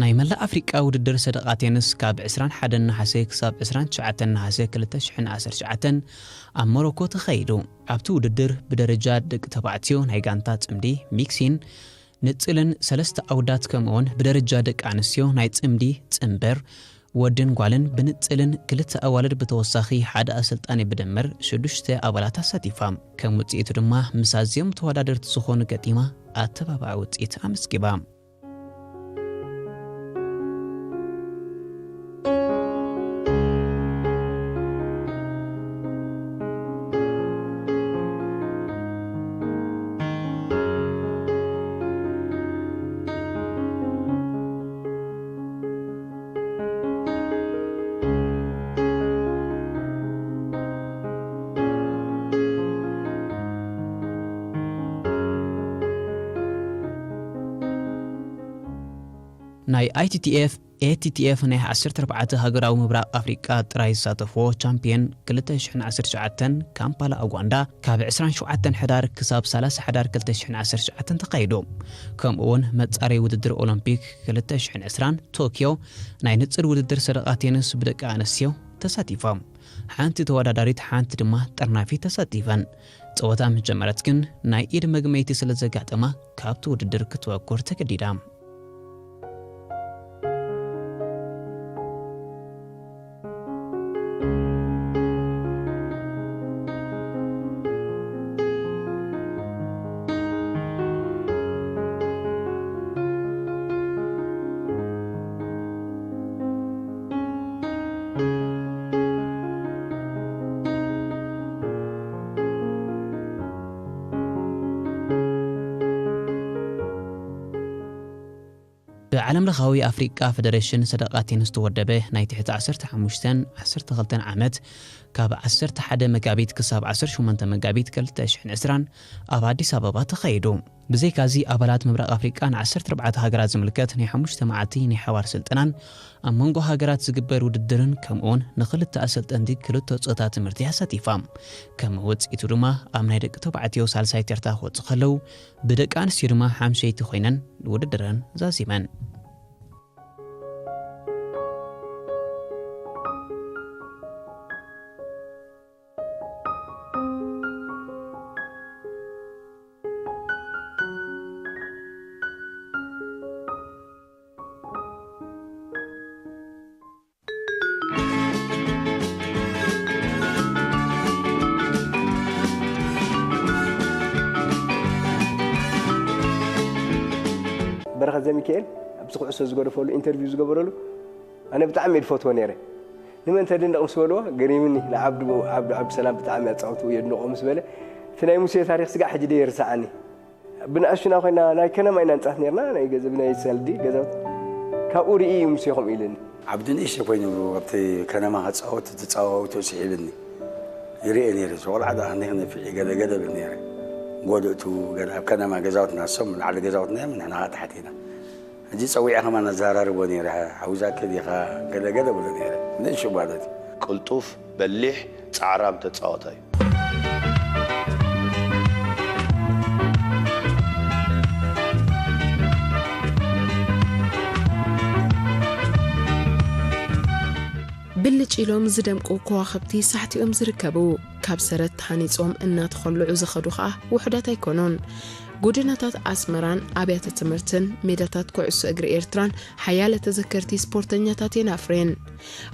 ናይ መላእ ኣፍሪቃ ውድድር ሰደቓ ቴንስ ካብ ዕስራን ሓደን ነሓሰ ክሳብ ዕስራን ትሽዓተን ነሓሰ ክልተ ሽሕን ዓሰርተ ትሽዓተን ኣብ ሞሮኮ ተኻይዱ። ኣብቲ ውድድር ብደረጃ ደቂ ተባዕትዮ ናይ ጋንታ ጽምዲ፣ ሚክሲን ንጽልን ሰለስተ ዓውዳት፣ ከምኡውን ብደረጃ ደቂ ኣንስትዮ ናይ ጽምዲ፣ ጽንበር፣ ወድን ጓልን ብንጽልን ክልተ ኣዋልድ ብተወሳኺ ሓደ ኣሰልጣኒ ብድምር ሽዱሽተ ኣባላት ኣሳቲፋ። ከም ውጽኢቱ ድማ ምስ ኣዝዮም ተወዳደርቲ ዝኾኑ ገጢማ ኣተባባዒ ውጽኢት ኣመስጊባ። ናይ ኣይቲቲኤፍ ኤቲቲኤፍ ናይ ዓሰርተ ኣርባዕተ ሃገራዊ ምብራቕ ኣፍሪቃ ጥራይ ዝሳተፍዎ ቻምፕዮን ክልተ ሽሕን ዓሰርተ ትሽዓተን ካምፓላ ኡጋንዳ ካብ ዕስራን ሸውዓተን ሕዳር ክሳብ ሰላሳ ሕዳር ክልተ ሽሕን ዓሰርተ ትሽዓተን ተኻይዱ። ከምኡ እውን መጻረይ ውድድር ኦሎምፒክ ክልተ ሽሕን ዕስራን ቶክዮ ናይ ንጽል ውድድር ሰደቓ ቴኒስ ብደቂ ኣንስትዮ ተሳቲፎም። ሓንቲ ተወዳዳሪት ሓንቲ ድማ ጠርናፊት ተሳቲፈን። ጸወታ ምስ ጀመረት ግን ናይ ኢድ መግመይቲ ስለ ዘጋጠማ ካብቲ ውድድር ክትበኩር ተገዲዳ። ብዓለም ለኻዊ ኣፍሪቃ ፈደረሽን ሰደቓ ቴኒስ ዝተወደበ ናይ ትሕቲ ዓሰርተ ሓሙሽተን ዓሰርተ ክልተን ዓመት ካብ ዓሰርተ ሓደ መጋቢት ክሳብ ዓሰርተ ሸሞንተ መጋቢት ክልተ ሽሕን ዕስራን ኣብ ኣዲስ ኣበባ ተኻይዱ። ብዘይካዚ ኣባላት ምብራቕ ኣፍሪቃ ን ዓሰርተ ኣርባዕተ ሃገራት ዝምልከት ናይ ሓሙሽተ መዓልቲ ናይ ሓባር ስልጠናን ኣብ መንጎ ሃገራት ዝግበር ውድድርን ከምኡውን ንኽልተ ኣሰልጠንቲ ክልተ ጾታ ትምህርቲ ኣሳቲፋ። ከም ውጽኢቱ ድማ ኣብ ናይ ደቂ ተባዕትዮ ሳልሳይ ተርታ ክወጹ ከለዉ ብደቂ ኣንስትዮ ድማ ሓምሸይቲ ኮይነን ንውድድረን ዛዚመን። በረኸት ዘሚካኤል ኣብዚ ኩዕሶ ዝገደፈሉ ኢንተርቪው ዝገበረሉ ኣነ ብጣዕሚ እየ ዝፈትዎ ነይረ። ንመን ተድንቕ ምስ በልዎ ገሪምኒ። ንዓብዱ፣ ዓብዱ ዓብዱሰላም ብጣዕሚ ኣጻውትኡ የድንቖ ምስ በለ፣ እቲ ናይ ሙሴ ታሪኽ ስጋዕ ሕጂ ደይ ይርስዓኒ። ብንኣሽቱና ኮይና ናይ ከነማ ኢና ንጻወት ነርና፣ ናይ ገዛ፣ ብናይ ሰልዲ ገዛውቲ። ካብኡ ርኢ እዩ ሙሴ ከምኡ ኢሉኒ። ዓብዱ ንእሽተይ ኮይኑ ኣብቲ ከነማ ክጻወት፣ እቲ ጻዋውቱ ስሒብኒ። ይርኤ ነይረ፣ እዚ ቆልዓ ደኣ ክንደይ ክነፍዕ እዩ፣ ገለ ገለ ብል ነይረ። ጎድእቱ፣ ገለ ኣብ ከነማ ገዛውትና፣ እሶም ላዕሊ ገዛውትና እዮም፣ ንሕና ኸኣ ታሕቲ ኢና። ሕጂ ጸዊዐ ከማን ኣዘራርቦ ነይረ፣ ሓውዛኪ ዲኻ፣ ገለ ገለ ብሎ ነይረ። ንእሽቶ ማለት እዩ። ቅልጡፍ፣ በሊሕ፣ ጻዕራም ተጻዋታይ። ብልጭ ኢሎም ዝደምቁ ከዋኽብቲ ሳሕቲኦም ዝርከቡ፣ ካብ ሰረት ተሃኒጾም እናተኾልዑ ዝኸዱ ኸኣ ውሑዳት ኣይኮኑን። ጎደናታት ኣስመራን ኣብያተ ትምህርትን ሜዳታት ኩዕሶ እግሪ ኤርትራን ሓያለ ተዘከርቲ ስፖርተኛታት የን ኣፍርየን።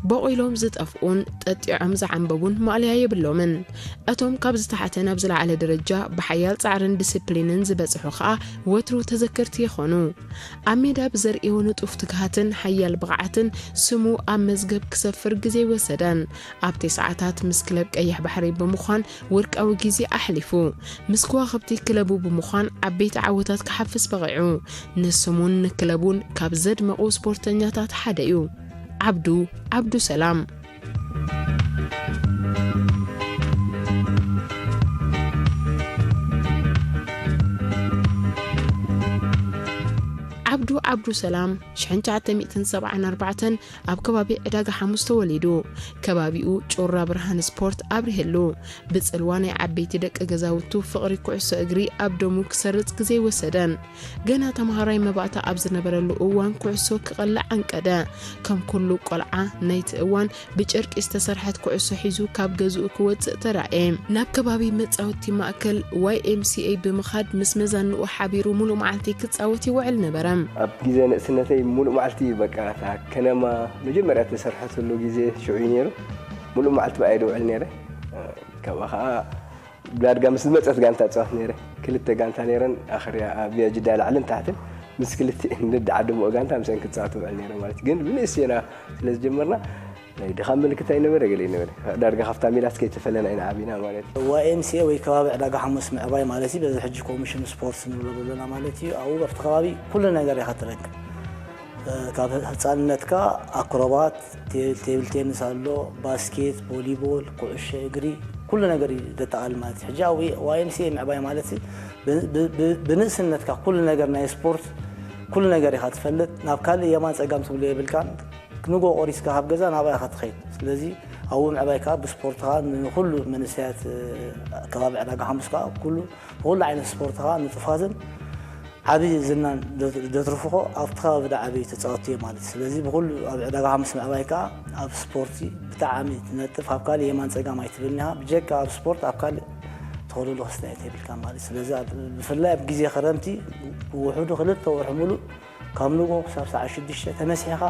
ቦቒሎም ዝጠፍኡን ጠጢዖም ዝዓምበቡን ማእለያ የብሎምን። እቶም ካብ ዝተሓተ ናብ ዝለዓለ ደረጃ ብሓያል ጻዕርን ዲስፕሊንን ዝበጽሑ ኸኣ ወትሩ ተዘከርቲ ይኾኑ። ኣብ ሜዳ ብዘርእዮ ንጡፍ ትግሃትን ሓያል ብቕዓትን ስሙ ኣብ መዝገብ ክሰፍር ግዜ ኣይወሰደን። ኣብ ተስዓታት ምስ ክለብ ቀይሕ ባሕሪ ብምዃን ወርቃዊ ግዜ ኣሕሊፉ። ምስ ከዋኽብቲ ክለቡ ብምዃን ዓበይቲ ዓወታት ክሓፍስ በቒዑ። ንስሙን ንክለቡን ካብ ዘድመቑ ስፖርተኛታት ሓደ እዩ። ዓብዱ ዓብዱ ሰላም። ዓብዱ ዓብዱ ሰላም ሽሕን ትሽዓተ ሚእትን ሰብዓን ኣርባዕተን ኣብ ከባቢ ዕዳጋ ሓሙስ ተወሊዱ። ከባቢኡ ጩራ ብርሃን ስፖርት ኣብሪህሉ። ብጽልዋ ናይ ዓበይቲ ደቂ ገዛውቱ ፍቕሪ ኩዕሶ እግሪ ኣብ ደሙ ክሰርጽ ግዜ ኣይወሰደን። ገና ተምሃራይ መባእታ ኣብ ዝነበረሉ እዋን ኩዕሶ ክቐልዕ ኣንቀደ። ከም ኩሉ ቆልዓ ናይቲ እዋን ብጨርቂ ዝተሰርሐት ኩዕሶ ሒዙ ካብ ገዝኡ ክወጽእ ተራእየ። ናብ ከባቢ መጻወቲ ማእከል ዋይ ኤም ሲ ኤ ብምኻድ ምስ መዛንኡ ሓቢሩ ሙሉእ መዓልቲ ክጻወት ይውዕል ነበረ። ኣብ ግዜ ንእስነተይ ሙሉእ መዓልቲ በቃ እታ ከነማ መጀመርያ ተሰርሐትሉ ግዜ ሽዑ እዩ ነይሩ። ሙሉእ መዓልቲ ብኣየ ድውዕል ነይረ። ካብኣ ኸዓ ብዳርጋ ምስ ዝመጸት ጋንታ እጻወት ነይረ። ክልተ ጋንታ ነይረን፣ ኣኽርያ ኣብ ጅዳ ላዕልን ታሕትን። ምስ ክልቲኤን ንደዓድምኦ ጋንታ ምስአን ክጻወት ውዕል ነይረ ማለት እዩ። ግን ብንእስና ስለ ዝጀመርና ናይ ድኻም ምልክት ኣይነበረ፣ ገለ ኣይነበረ። ዳርጋ ካብታ ሚላስ ከይተፈለና ኢና ዓቢና ማለት እዩ። ዋይ ኤም ሲ ኤ ወይ ከባቢ ዕዳጋ ሓሙስ ምዕባይ ማለት እዩ። በዚ ሕጂ ኮሚሽን ስፖርት ንብሎ ዘለና ማለት እዩ። ኣብኡ ኣብቲ ከባቢ ኩሉ ነገር ኢኻ ትረክብ። ካብ ህፃንነትካ ኣክሮባት፣ ቴብል ቴኒስ ኣሎ፣ ባስኬት፣ ቮሊቦል፣ ኩዕሾ እግሪ፣ ኩሉ ነገር እዩ ዘጠቓልል ማለት እዩ። ሕጂ ኣብ ዋይ ኤም ሲ ኤ ምዕባይ ማለት እዩ። ብ- ብ- ብ- ብንእስነትካ ኩሉ ነገር ናይ ስፖርት ኩሉ ነገር ኢኻ ትፈልጥ። ናብ ካልእ የማን ጸጋም ትብሎ የብልካን። ንጎ ቆሪስካ ካብ ገዛ ናብኣ ኢኻ ትኸይድ። ስለዚ ኣብኡ ምዕባይ ከኣ ብስፖርትኻ ንኹሉ መንእሰያት ከባቢ ዕዳጋ ሓሙስ ከኣ ኩሉ ብኹሉ ዓይነት ስፖርትኻ ንጥፋትን ዓቢ ዝናን ደትርፍኾ ኣብቲ ከባቢ ደዓበዩ ተጻወትቲ እዮም ማለት እዩ። ስለዚ ብኹሉ ኣብ ዕዳጋ ሓሙስ ምዕባይ ከኣ ኣብ ስፖርቲ ብጣዕሚ ትነጥፍ፣ ኣብ ካልእ የማን ጸጋም ኣይትብልኒ ኢኻ። ብጀካ ኣብ ስፖርት ኣብ ካልእ ተኸለሎ ክስታይ ኣይብልካን ማለት እዩ። ስለዚ ኣብ- ብፍላይ ኣብ ግዜ ክረምቲ ብውሕዱ ክልተ ወርሒ ሙሉእ ካብ ንጎ ክሳብ ሰዓት ሽዱሽተ ተነሲሕኻ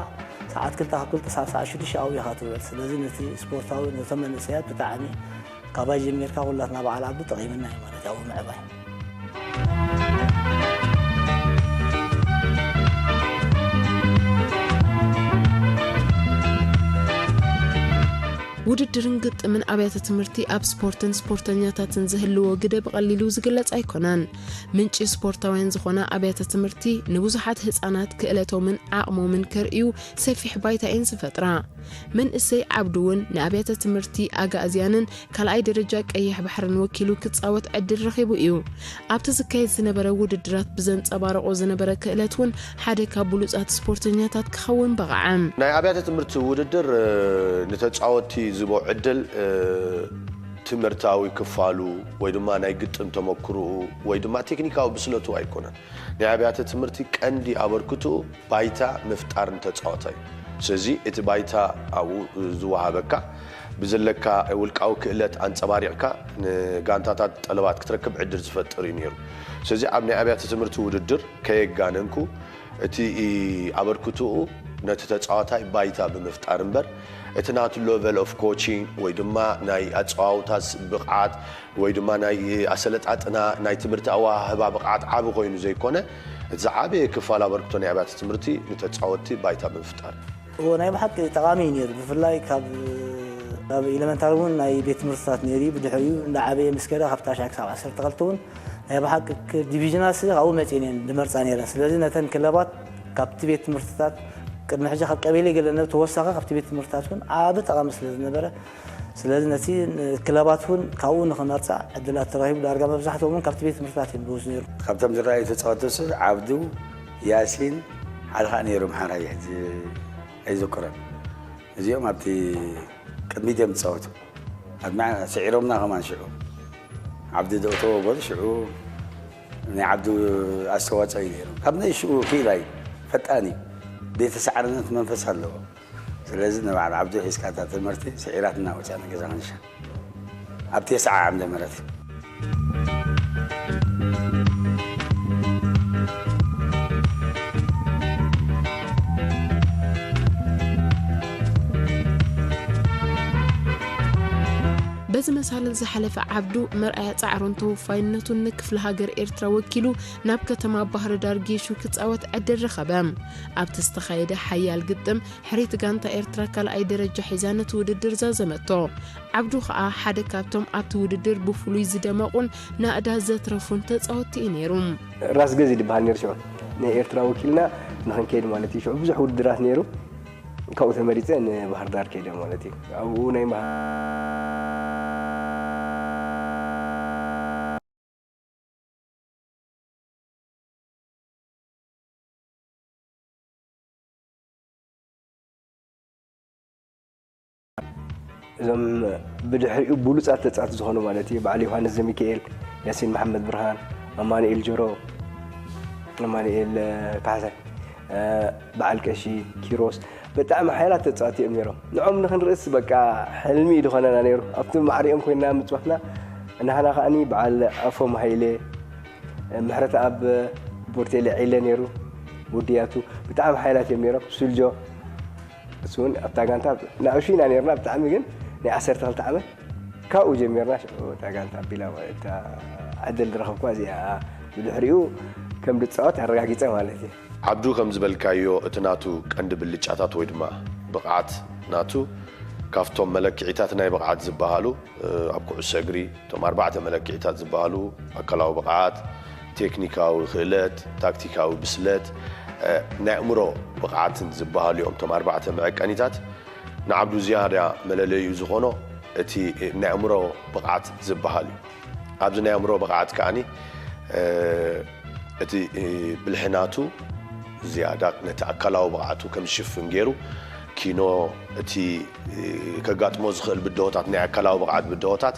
ሰዓት ክልተ ካብ ክልተ ክሳብ ሰዓት ሽዱሽተ ኣብኡ ኢኻ ትውዕል። ስለዚ ነቲ ስፖርታዊ ነቶም መንእሰያት ብጣዕሚ ካባይ ጀሚርካ ኩላትና በዓል ዓዱ ጠቒምና እዩ ማለት እዩ ኣብኡ ምዕባይ። ውድድርን ግጥምን ኣብያተ ትምህርቲ ኣብ ስፖርትን ስፖርተኛታትን ዝህልዎ ግደ ብቐሊሉ ዝግለጽ ኣይኮነን። ምንጪ ስፖርታውያን ዝኾና ኣብያተ ትምህርቲ ንብዙሓት ህጻናት ክእለቶምን ዓቕሞምን ከርእዩ ሰፊሕ ባይታ እየን ዝፈጥራ። መንእሰይ ዓብዱ እውን ንኣብያተ ትምህርቲ ኣጋእዝያንን ካልኣይ ደረጃ ቀይሕ ባሕርን ወኪሉ ክጻወት ዕድል ረኺቡ እዩ። ኣብቲ ዝካየድ ዝነበረ ውድድራት ብዘንጸባረቖ ዝነበረ ክእለት እውን ሓደ ካብ ብሉጻት ስፖርተኛታት ክኸውን በቕዐ። ናይ ኣብያተ ትምህርቲ ውድድር ንተጻወትቲ ዝቦ ዕድል ትምህርታዊ ክፋሉ ወይ ድማ ናይ ግጥም ተመክርኡ ወይ ድማ ቴክኒካዊ ብስለቱ ኣይኮነን። ናይ ኣብያተ ትምህርቲ ቀንዲ ኣበርክትኡ ባይታ ምፍጣር ንተጻወታይ። ስለዚ እቲ ባይታ ኣብኡ ዝወሃበካ ብዘለካ ውልቃዊ ክእለት ኣንጸባሪቕካ ንጋንታታት ጠለባት ክትረክብ ዕድል ዝፈጥር እዩ ነይሩ። ስለዚ ኣብ ናይ ኣብያተ ትምህርቲ ውድድር ከየጋነንኩ እቲ ኣበርክትኡ ነቲ ተጻዋታይ ባይታ ብምፍጣር እምበር እቲ ናቱ level of coaching ወይ ድማ ናይ ኣጸዋውታ ብቕዓት ወይ ድማ ናይ ኣሰለጣጥና ናይ ትምህርቲ ኣወሃህባ ብቕዓት ዓቢ ኮይኑ ዘይኮነ እቲ ዝዓበየ ክፋል ኣበርክቶ ናይ ኣብያተ ትምህርቲ ንተጻወትቲ ባይታ ብምፍጣር። እዎ ናይ ብሓቂ ጠቓሚ እዩ ነይሩ። ብፍላይ ካብ ካብ ኤለመንታሪ እውን ናይ ቤት ትምህርትታት ነይሩ እዩ። ብድሕሪኡ እንዳዓበየ ምስ ከደ ካብ ታሽዓይ ክሳብ ዓሰርተ ክልተ እውን ናይ ብሓቂ ዲቪዥናት ካብኡ መፅየን እየን ዝመርፃ ነይረን። ስለዚ ነተን ክለባት ካብቲ ቤት ትምህርትታት ቅድሚ ሕጂ ካብ ቀበሌ ገለ ተወሳኺ ካብቲ ቤት ትምህርትታት እውን ዓቢ ጠቓሚ ስለ ዝነበረ ስለዚ ነቲ ክለባት እውን ካብኡ ንኽመርፃ ዕድላት ተረኺቡ ዳርጋ መብዛሕትኦም እውን ካብቲ ቤት ትምህርትታት እዮም ዝወፁ ነይሩ። ካብቶም ዝረኣዩ ተፃወትቲ ዓብዱ፣ ያሲን ሓደ ከዓ ነይሩ ምሓራይ ሕጂ ኣይዝክሮን። እዚኦም ኣብቲ ቅድሚት እዮም ዝፃወቱ። ኣድማ ስዒሮምና ከማን ሽዑ ዓብዱ ደእተዎ ጎል ሽዑ ናይ ዓብዱ ኣስተዋፅኦ እዩ ነይሩ። ካብ ናይ ሽዑ ክኢላ እዩ፣ ፈጣን እዩ፣ ዘይተሰዓርነት መንፈስ ኣለዎ። ስለዚ ንበዓል ዓብዱ ሒዝካ እታ ትምህርቲ ስዒራትና ወፂኣ ንገዛ ክንሻ ኣብ ቴስዓ ዓምደ ምህረት በዚ መሳልል ዝሓለፈ ዓብዱ መርኣያ ጻዕሩን ተወፋይነቱን ንክፍለ ሃገር ኤርትራ ወኪሉ ናብ ከተማ ባህርዳር ጌሹ ክጻወት ዕድል ረኸበ። ኣብቲ ዝተኻየደ ሓያል ግጥም ሕሪት ጋንታ ኤርትራ ካልኣይ ደረጃ ሒዛ ነቲ ውድድር ዛዘመቶ። ዓብዱ ኸኣ ሓደ ካብቶም ኣብቲ ውድድር ብፍሉይ ዝደመቑን ናእዳ ዘትረፉን ተጻወትቲ እዩ ነይሩ። ራስ ገዝ እዩ ዝበሃል ነይሩ ሽዑ። ንኤርትራ ወኪልና ንኽንከይድ ማለት እዩ። ሽዑ ብዙሕ ውድድራት ነይሩ። ካብኡ ተመሪጸ ንባህር ዳር ከይደ ማለት እዩ። ኣብኡ ናይ እዞም ብድሕሪኡ ብሉፃት ተፃወቲ ዝኾኑ ማለት እዩ በዓል ዮሃንስ ዘሚካኤል፣ ያሲን መሓመድ ብርሃን፣ ኣማኑኤል ጆሮ፣ ኣማኑኤል ካሕሳይ፣ በዓል ቀሺ ኪሮስ ብጣዕሚ ሓያላት ተፃወቲ እዮም ነይሮም። ንዖም ንክንርእስ በቃ ሕልሚ እዩ ዝኾነና ነይሩ። ኣብቲ ማዕሪኦም ኮይንና ምፅዋትና ንሕና ከዓኒ በዓል ኣፎም ሃይለ፣ ምሕረተኣብ ቦርቴለ ዒለ ነይሩ። ውድያቱ ብጣዕሚ ሓያላት እዮም ነይሮም። ሱልጆ እሱ እውን ኣብታ ጋንታ ንኣሽቱ ኢና ነርና፣ ብጣዕሚ ግን ናይ ዓሰርተ ክልተ ዓመት ካብኡ ጀሚርና። ሽዑ እታ ጋንታ ኣቢላ እታ ዕድል ዝረኸብኩዋ እዚኣ፣ ብድሕሪኡ ከም ዝፃወት ኣረጋጊፀ ማለት እዩ። ዓብዱ ከም ዝበልካዮ፣ እቲ ናቱ ቀንዲ ብልጫታት ወይ ድማ ብቕዓት ናቱ ካብቶም መለክዒታት ናይ ብቕዓት ዝበሃሉ ኣብ ኩዕሶ እግሪ እቶም ኣርባዕተ መለክዒታት ዝበሃሉ ኣካላዊ ብቕዓት፣ ቴክኒካዊ ክእለት፣ ታክቲካዊ ብስለት፣ ናይ ኣእምሮ ብቕዓትን ዝበሃሉ እዮም። እቶም ኣርባዕተ መዐቀኒታት ንዓብዱ ዝያዳ መለለዩ ዝኾኖ እቲ ናይ ኣእምሮ ብቕዓት ዝበሃል እዩ። ኣብዚ ናይ ኣእምሮ ብቕዓት ከዓኒ እቲ ብልሒ ናቱ ዝያዳ ነቲ ኣካላዊ ብቕዓቱ ከም ዝሽፍን ገይሩ ኪኖ እቲ ከጋጥሞ ዝኽእል ብድሆታት ናይ ኣካላዊ ብቕዓት ብድሆታት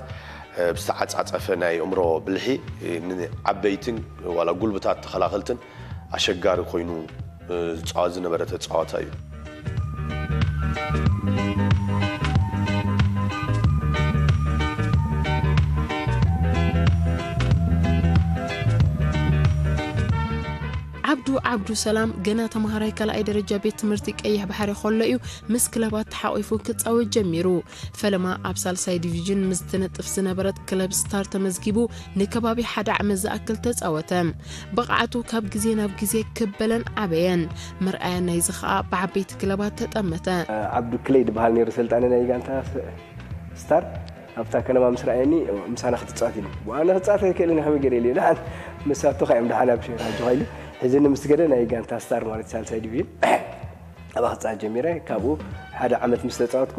ብዝተዓጻጸፈ ናይ ኣእምሮ ብልሒ ንዓበይትን ዋላ ጉልብታት ተኸላኸልትን ኣሸጋሪ ኮይኑ ዝጻወት ዝነበረ ተጻዋታይ እዩ። ዓብዱ ዓብዱ ሰላም ገና ተምሃራይ ካልኣይ ደረጃ ቤት ትምህርቲ ቀይሕ ባሕሪ ከሎ እዩ ምስ ክለባት ተሓቒፉ ክጻወት ጀሚሩ። ፈለማ ኣብ ሳልሳይ ዲቪዥን ምስ ትነጥፍ ዝነበረት ክለብ ስታር ተመዝጊቡ ንከባቢ ሓደ ዓመት ዝኣክል ተጻወተ። ብቕዓቱ ካብ ግዜ ናብ ግዜ ክብ በለን ዓበየን። መርኣያ ናይዚ ኸኣ ብዓበይቲ ክለባት ተጠመተ። ዓብዱ ክለይ ዝበሃል ነይሩ ሰልጣኒ ናይ ጋንታ ስታር። ኣብታ ከነማ ምስ ረኣየኒ ምሳና ክትጻወት ኢሉ። ኣነ ክጻወት ኣይክእልን ከመይ ገይረ ኢሉ። ደሓን መሳቱኻ እዮም ደሓን ኣብ ሸራጆኻ ኢሉ ሒዝኒ ምስ ገደ ናይ ጋንታ ስታር ማለት ሳልሳይ ዲቪዥን ኣብኣ ክጻወት ጀሚረ። ካብኡ ሓደ ዓመት ምስ ተጻወትኩ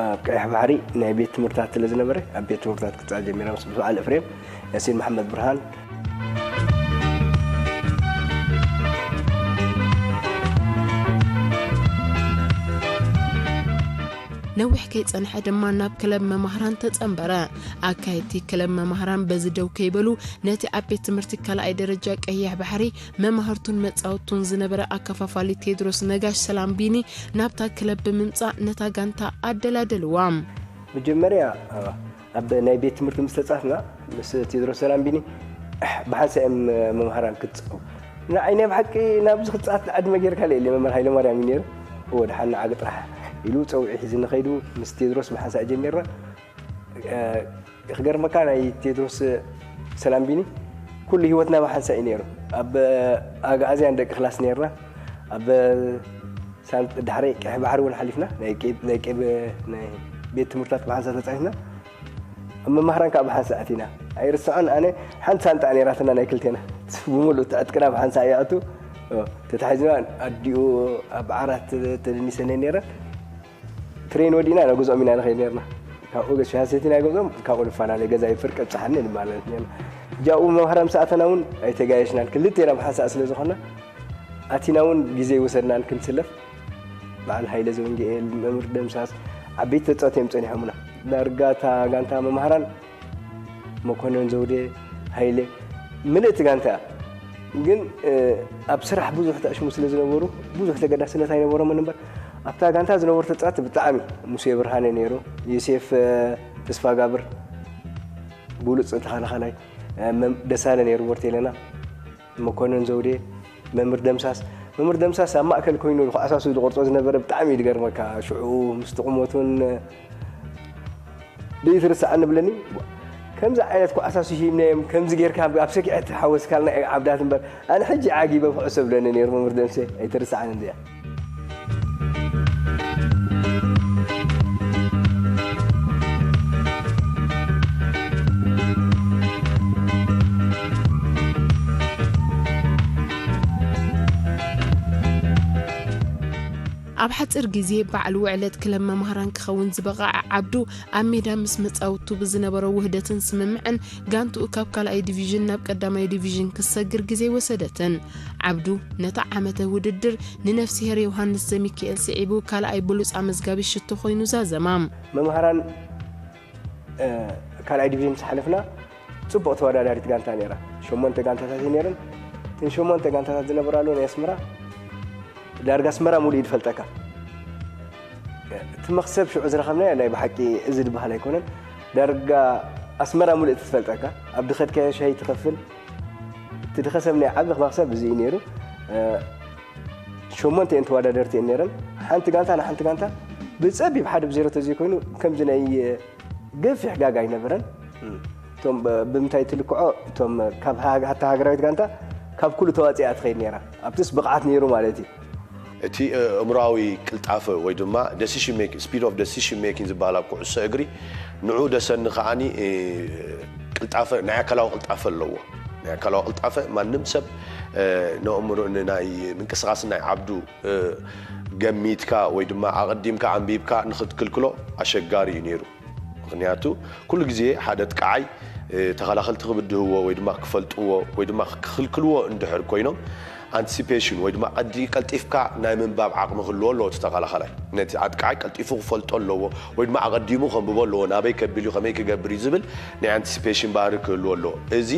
ኣብ ቀይሕ ባሕሪ ናይ ቤት ትምህርታት ስለ ዝነበረ ኣብ ቤት ትምህርታት ክጻወት ጀሚረ ምስ በዓል እፍሬም፣ ያሲን መሓመድ ብርሃን። ነዊሕ ከይጸንሐ ድማ ናብ ክለብ መማህራን ተጸንበረ። ኣካየድቲ ክለብ መማህራን በዚ ደው ከይበሉ ነቲ ኣብ ቤት ትምህርቲ ካልኣይ ደረጃ ቀይሕ ባሕሪ መማህርቱን መጻወቱን ዝነበረ ኣከፋፋሊ ቴድሮስ ነጋሽ ሰላምቢኒ ናብታ ክለብ ብምምጻእ ነታ ጋንታ ኣደላደልዋ። መጀመርያ ኣብ ናይ ቤት ትምህርቲ ምስ ተጻትና ምስ ቴድሮስ ሰላምቢኒ ብሓንሳእ እዮም መማህራን ክትጽቡ ንዓይ ናይ ብሓቂ ናብዚ ክትጻት ዕድመ ጌርካ ኢለ መምህር ሃይለማርያም እዩ ነይሩ። እወ ደሓን ንዓግ ጥራሕ ኢሉ ጸውዒ ሒዝኒ ከይዱ ምስ ቴድሮስ ብሓንሳእ ጀሚርና። ክገርመካ ናይ ቴድሮስ ሰላምቢኒ ኩሉ ህይወትና ብሓንሳእ እዩ ነይሩ። ኣብ ኣግኣዝያን ደቂ ክላስ ነይርና። ኣብ ሳንት ድሕሪ ቀይሕ ባሕሪ እውን ሓሊፍና ናይ ቤት ትምህርታት ብሓንሳእ ተፃሒፍና ኣብ መማህራን ከዓ ብሓንሳእ ኣቲና ኣይርስዖን ኣነ ሓንቲ ሳንጣ ነይራትና ናይ ክልቴና ብምሉእ ትዕጥቅና ብሓንሳእ ይኣቱ ተታሒዝና ኣዲኡ ኣብ ዓራት ተደኒሰነ ነይረን ትሬን ወዲእና ናብ ገዝኦም ኢና ንኸይድ ነርና ካብኡ ገዝፊ ሃሰይቲ ናይ ገዝኦም ካብኡ ንፈላለ ገዛ ይፍር ቀብፅሓኒ ንባላለት ነርና እጃኡ መምሃራ ምስ ኣተና እውን ኣይተጋየሽናን ክልቴና ብሓንሳእ ስለ ዝኾና ኣቲና እውን ግዜ ይወሰድናን ክንስለፍ በዓል ሃይለ ዘወንጌኤል መምህር ደምሳስ ዓበይቲ ተፃወቲ እዮም ፀኒሖምና ዳርጋ እታ ጋንታ መምሃራን መኮነን ዘውዴ ሃይለ ምልእቲ ጋንታ እያ ግን ኣብ ስራሕ ብዙሕ ተዕሽሙ ስለ ዝነበሩ ብዙሕ ተገዳስነት ኣይነበሮምን እምበር ኣብታ ጋንታ ዝነበሩ ተፃወቲ ብጣዕሚ ሙሴ ብርሃነ ነይሩ ዮሴፍ ተስፋጋብር ብሉፅ ተኸላኸላይ ደሳለ ነይሩ ወርቴለና መኮነን ዘውዴ መምህር ደምሳስ መምህር ደምሳስ ኣብ ማእከል ኮይኑ ንኳዕሳሱ ዝቆርጾ ዝነበረ ብጣዕሚ እዩ ዝገርመካ ሽዑ ምስቲ ቁመቱን ደይትርስዓ ንብለኒ ከምዚ ዓይነት ኳዕሳሱ ሂብናዮም ከምዚ ጌርካ ኣብ ሰኪዐት ሓወስካልና ዓብዳት እምበር ኣነ ሕጂ ዓጊበ ኩዕሶ ብለኒ ነይሩ መምህር ደምሴ ኣይትርስዓን እንዲያ ኣብ ሓፂር ግዜ በዓል ውዕለት ክለብ መምሃራን ክኸውን ዝበቕዐ ዓብዱ ኣብ ሜዳ ምስ መፃውቱ ብዝነበሮ ውህደትን ስምምዕን ጋንትኡ ካብ ካልኣይ ዲቪዥን ናብ ቀዳማይ ዲቪዥን ክሰግር ግዜ ወሰደትን። ዓብዱ ነታ ዓመተ ውድድር ንነፍስሄር ዮሃንስ ዘሚካኤል ስዒቡ ካልኣይ ብሉፅ ኣመዝጋቢ ሽቶ ኮይኑ ዛዘማ። መምሃራን ካልኣይ ዲቪዥን ምስ ሓለፍና ፅቡቕ ተወዳዳሪት ጋንታ ነይራ። ሸሞንተ ጋንታታት እዩ ነይረን። እተን ሸሞንተ ጋንታታት ዝነበራሉ ናይ ኣስመራ ዳርጋ ኣስመራ ሙሉእ እዩ ዝፈልጠካ። እቲ መኽሰብ ሽዑ ዝረኸብናዮ ናይ ብሓቂ እዚ ዝበሃል ኣይኮነን። ዳርጋ ኣስመራ ሙሉእ እቲ ትፈልጠካ። ኣብ ድኸድካዮ ሻሂ ትኸፍል። እቲ ድኸሰብ ናይ ዓቢ መኽሰብ እዚ እዩ ነይሩ። እ፣ ሸሞንተ እየን ተወዳደርቲ እየን ነይረን። ሓንቲ ጋንታ ንሓንቲ ጋንታ ብጸቢብ ሓደ ብዜሮ ተዘይኮይኑ ከምዚ ናይ፣ እ፣ ገፊሕ ጋጋ ኣይነበረን። እቶም ብ-፣ ብምንታይ ትልክዖ? እቶም ካብ ሃ-፣ ሃታ ሃገራዊት ጋንታ ካብ ኩሉ ተዋጺኣ ትኸይድ ነይራ። ኣብትስ ብቕዓት ነይሩ ማለት እዩ። እቲ፣ እ፣ እምሮኣዊ ቅልጣፈ ወይ ድማ decision making፣ speed of decision making ዝበሃል ኣብ ኩዕሶ እግሪ፣ ንዑ ደሰኒ ከዓኒ፣ እ፣ ቅልጣፈ፣ ናይ ኣካላዊ ቅልጣፈ ኣለዎ። ናይ ኣካላዊ ቅልጣፈ ማንም ሰብ፣ እ፣ ንእምሮ-፣ ን-፣ ናይ ምንቅስቓስ ናይ ዓብዱ፣ እ፣ ገሚትካ ወይ ድማ ኣቐዲምካ ኣንቢብካ ንኽትክልክሎ ኣሸጋሪ እዩ ነይሩ። ምኽንያቱ ኩሉ ግዜ ሓደ ኣጥቃዓይ፣ እ፣ ተኸላኸልቲ ክብድህዎ ወይ ድማ ክፈልጥዎ ወይ ድማ ክኽልክልዎ እንድሕር ኮይኖም፣ ኣንቲሲፔሽን ወይ ድማ ቀዲ-፣ ቀልጢፍካ ናይ ምንባብ ዓቕሚ ክህልዎ ኣለዎ እቲ ተኸላኸላይ። ነቲ ኣጥቃዓይ ቀልጢፉ ክፈልጦ ኣለዎ ወይ ድማ ኣቐዲሙ ከንብቦ ኣለዎ። ናበይ ከብል እዩ፣ ከመይ ክገብር እዩ ዝብል ናይ ኣንቲሲፔሽን ባህሪ ክህልዎ ኣለዎ። እዚ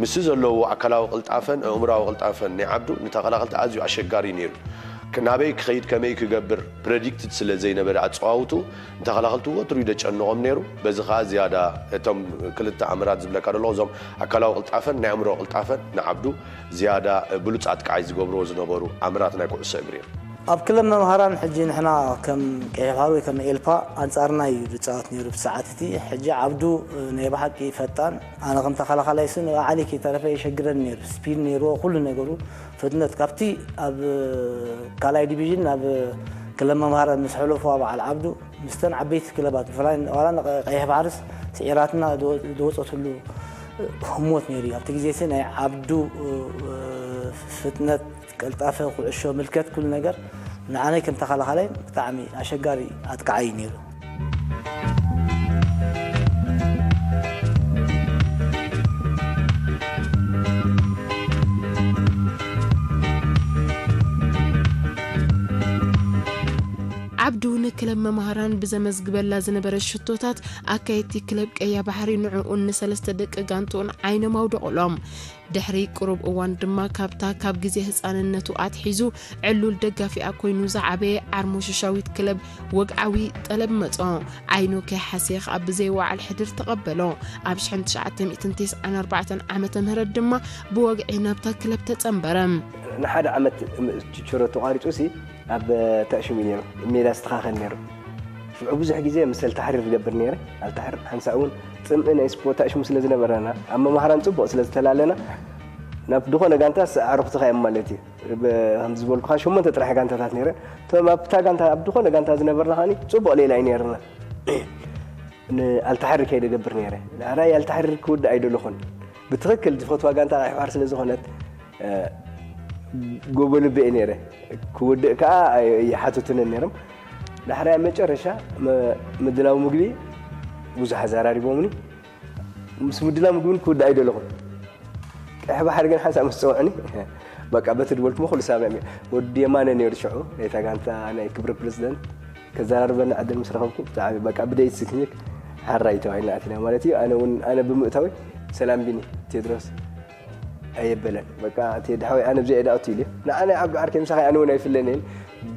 ምስቲ ዘለዎ ኣካላዊ ቅልጣፈን ኣእምሮኣዊ ቅልጣፈን ናይ ዓብዱ ንተኸላኸልቲ ኣዝዩ ኣሸጋሪ ነይሩ። ክ-፣ ናበይ ክኸይድ፣ ከመይ ክገብር ፕረዲክትድ ስለ ዘይነበረ ኣጸዋውትኡ፣ ንተኸላኸልቲ ወትሩ እዩ ደጨንቖም ነይሩ። በዚ ኸኣ ዝያዳ እቶም ክልተ ኣምራት ዝብለካ ዘለኹ፣ እዞም ኣካላዊ ቅልጣፈን ናይ ኣእምሮ ቅልጣፈን ንዓብዱ ዝያዳ ብሉጽ ኣጥቃዓይ ዝገብርዎ ዝነበሩ ኣምራት ናይ ኩዕሶ እግሪ እዮም። ኣብ ክለብ መምሃራን ሕጂ ንሕና ከም ቀይሕ ባሕሪ ወይ ከም ኤልፓ ኣንጻርና እዩ ዝጻወት ነይሩ ብሰዓት እቲ። ሕጂ ዓብዱ ናይ ብሓቂ ፈጣን፣ ኣነ ከም ተኸላኻላይ ስን ንባዕሊ ከይተረፈ የሸግረኒ ነይሩ። ስፒድ ነይርዎ፣ ኩሉ ነገሩ ፍጥነት። ካብቲ ኣብ ካልኣይ ዲቪዥን ናብ ክለብ መምሃራን ምስ ሕለፉ በዓል ዓብዱ፣ ምስተን ዓበይቲ ክለባት ብፍላይ ዋላ ንቀ-፣ ቀይሕ ባሕርስ ስዒራትና ዝወ-፣ ዝወጸትሉ ህሞት ነይሩ እዩ። ኣብቲ ግዜ ሲ ናይ ዓብዱ፣ እ፣ ፍጥነት፣ ቅልጣፈ፣ ኩዕሾ ምልከት፣ ኩሉ ነገር ንዓነይ ከም ተኸላኻላይ ብጣዕሚ ኣሸጋሪ ኣጥቃዓይ እዩ ነይሩ። ዓብዱ ንክለብ መምሃራን ብዘመዝግበላ ዝነበረ ሽቶታት ኣካየድቲ ክለብ ቀያ ባሕሪ ንዕኡን ንሰለስተ ደቂ ጋንትኡን ዓይኖም ኣውደቑሎም። ድሕሪ ቁሩብ እዋን ድማ ካብታ ካብ ግዜ ህጻንነቱ ኣትሒዙ ዕሉል ደጋፊኣ ኮይኑ ዝዓበየ ዓርሞሽሻዊት ክለብ ወግዓዊ ጠለብ መጾ። ዓይኑ ከይሓሰየ ከኣ ብዘይ ወዓል ሕድር ተቐበሎ። ኣብ ሽሕን ትሽዓተ ሚእትን ተስዓን ኣርባዕተን ዓመተ ምህረት ድማ ብወግዒ ናብታ ክለብ ተጸንበረ። ንሓደ ዓመት ችችሮ ተቋሪጹ ሲ ኣብ ተእሽሙ እዩ ነይሩ። ሜዳ ዝተኻኸል ነይሩ። ሽዑ ብዙሕ ግዜ ምስ ኣልታሕሪር ዝገብር ነይረ። ኣልታሕሪር ሓንሳእ እውን ጽምኢ ናይ ስፖርት ተእሽሙ ስለ ዝነበረና፣ ኣብ መምሃራን ጽቡቕ ስለ ዝተላለና፣ ናብ ዝኾነ ጋንታ ኣዕሩኽትኻ እዮም ማለት እዩ። ብ-፣ ከም ዝበልኩኻ ሸሞንተ ጥራሕ ጋንታታት ነይረ። እቶም ኣብታ ጋንታ፣ ኣብ ዝኾነ ጋንታ ዝነበርና ከኣኒ ጽቡቕ ሌላ እዩ ነይርና። ንኣልታሕሪር ከይደ ገብር ነይረ። ንኣራይ ኣልታሕሪር ክውድእ ኣይደለኹን። ብትኽክል ዝፈትዋ ጋንታ ቀይሕ ባሕሪ ስለ ዝኾነት፣ እ፣ ጎቦ ልቢ እየ ነይረ። ክውድእ ከኣ ኣይ-፣ ኣይሓተቱንን ነይሮም። ዳሕራይ ኣብ መጨረሻ መ-፣ ምድላው ምግቢ ብዙሕ ኣዘራሪቦምኒ። ምስ ምድላው ምግቢ እውን ክውድእ ኣይደለኹን። ቀይሕ ባሕሪ ግን ሓንሳእ ምስ ጸውዑኒ፣ በቃ በቲ ድበልኩሞ ኩሉ ሳሚዕኒ። ወዲ የማነ ነይሩ ሽዑ፣ ናይታ ጋንታ ናይ ክብሪ ፕረዚደንት። ከዘራርበና ዕድል ምስ ረኸብኩ ብጣዕሚ በቃ ብደይት ስክኒክ ሓራይ ተባሂልና ኣቲና ማለት እዩ። ኣነ እውን፣ ኣነ ብምእታወይ ሰላም ቢኒ ቴድሮስ ኣየበለን። በቃ እቲ ደሓወይ ኣነ ብዚኣ ኢዳ ኣቱ ኢሉ። ንዓና ዓብዱ ዓርከይ ምሳኸ ኣነ እውን ኣይፍለንን።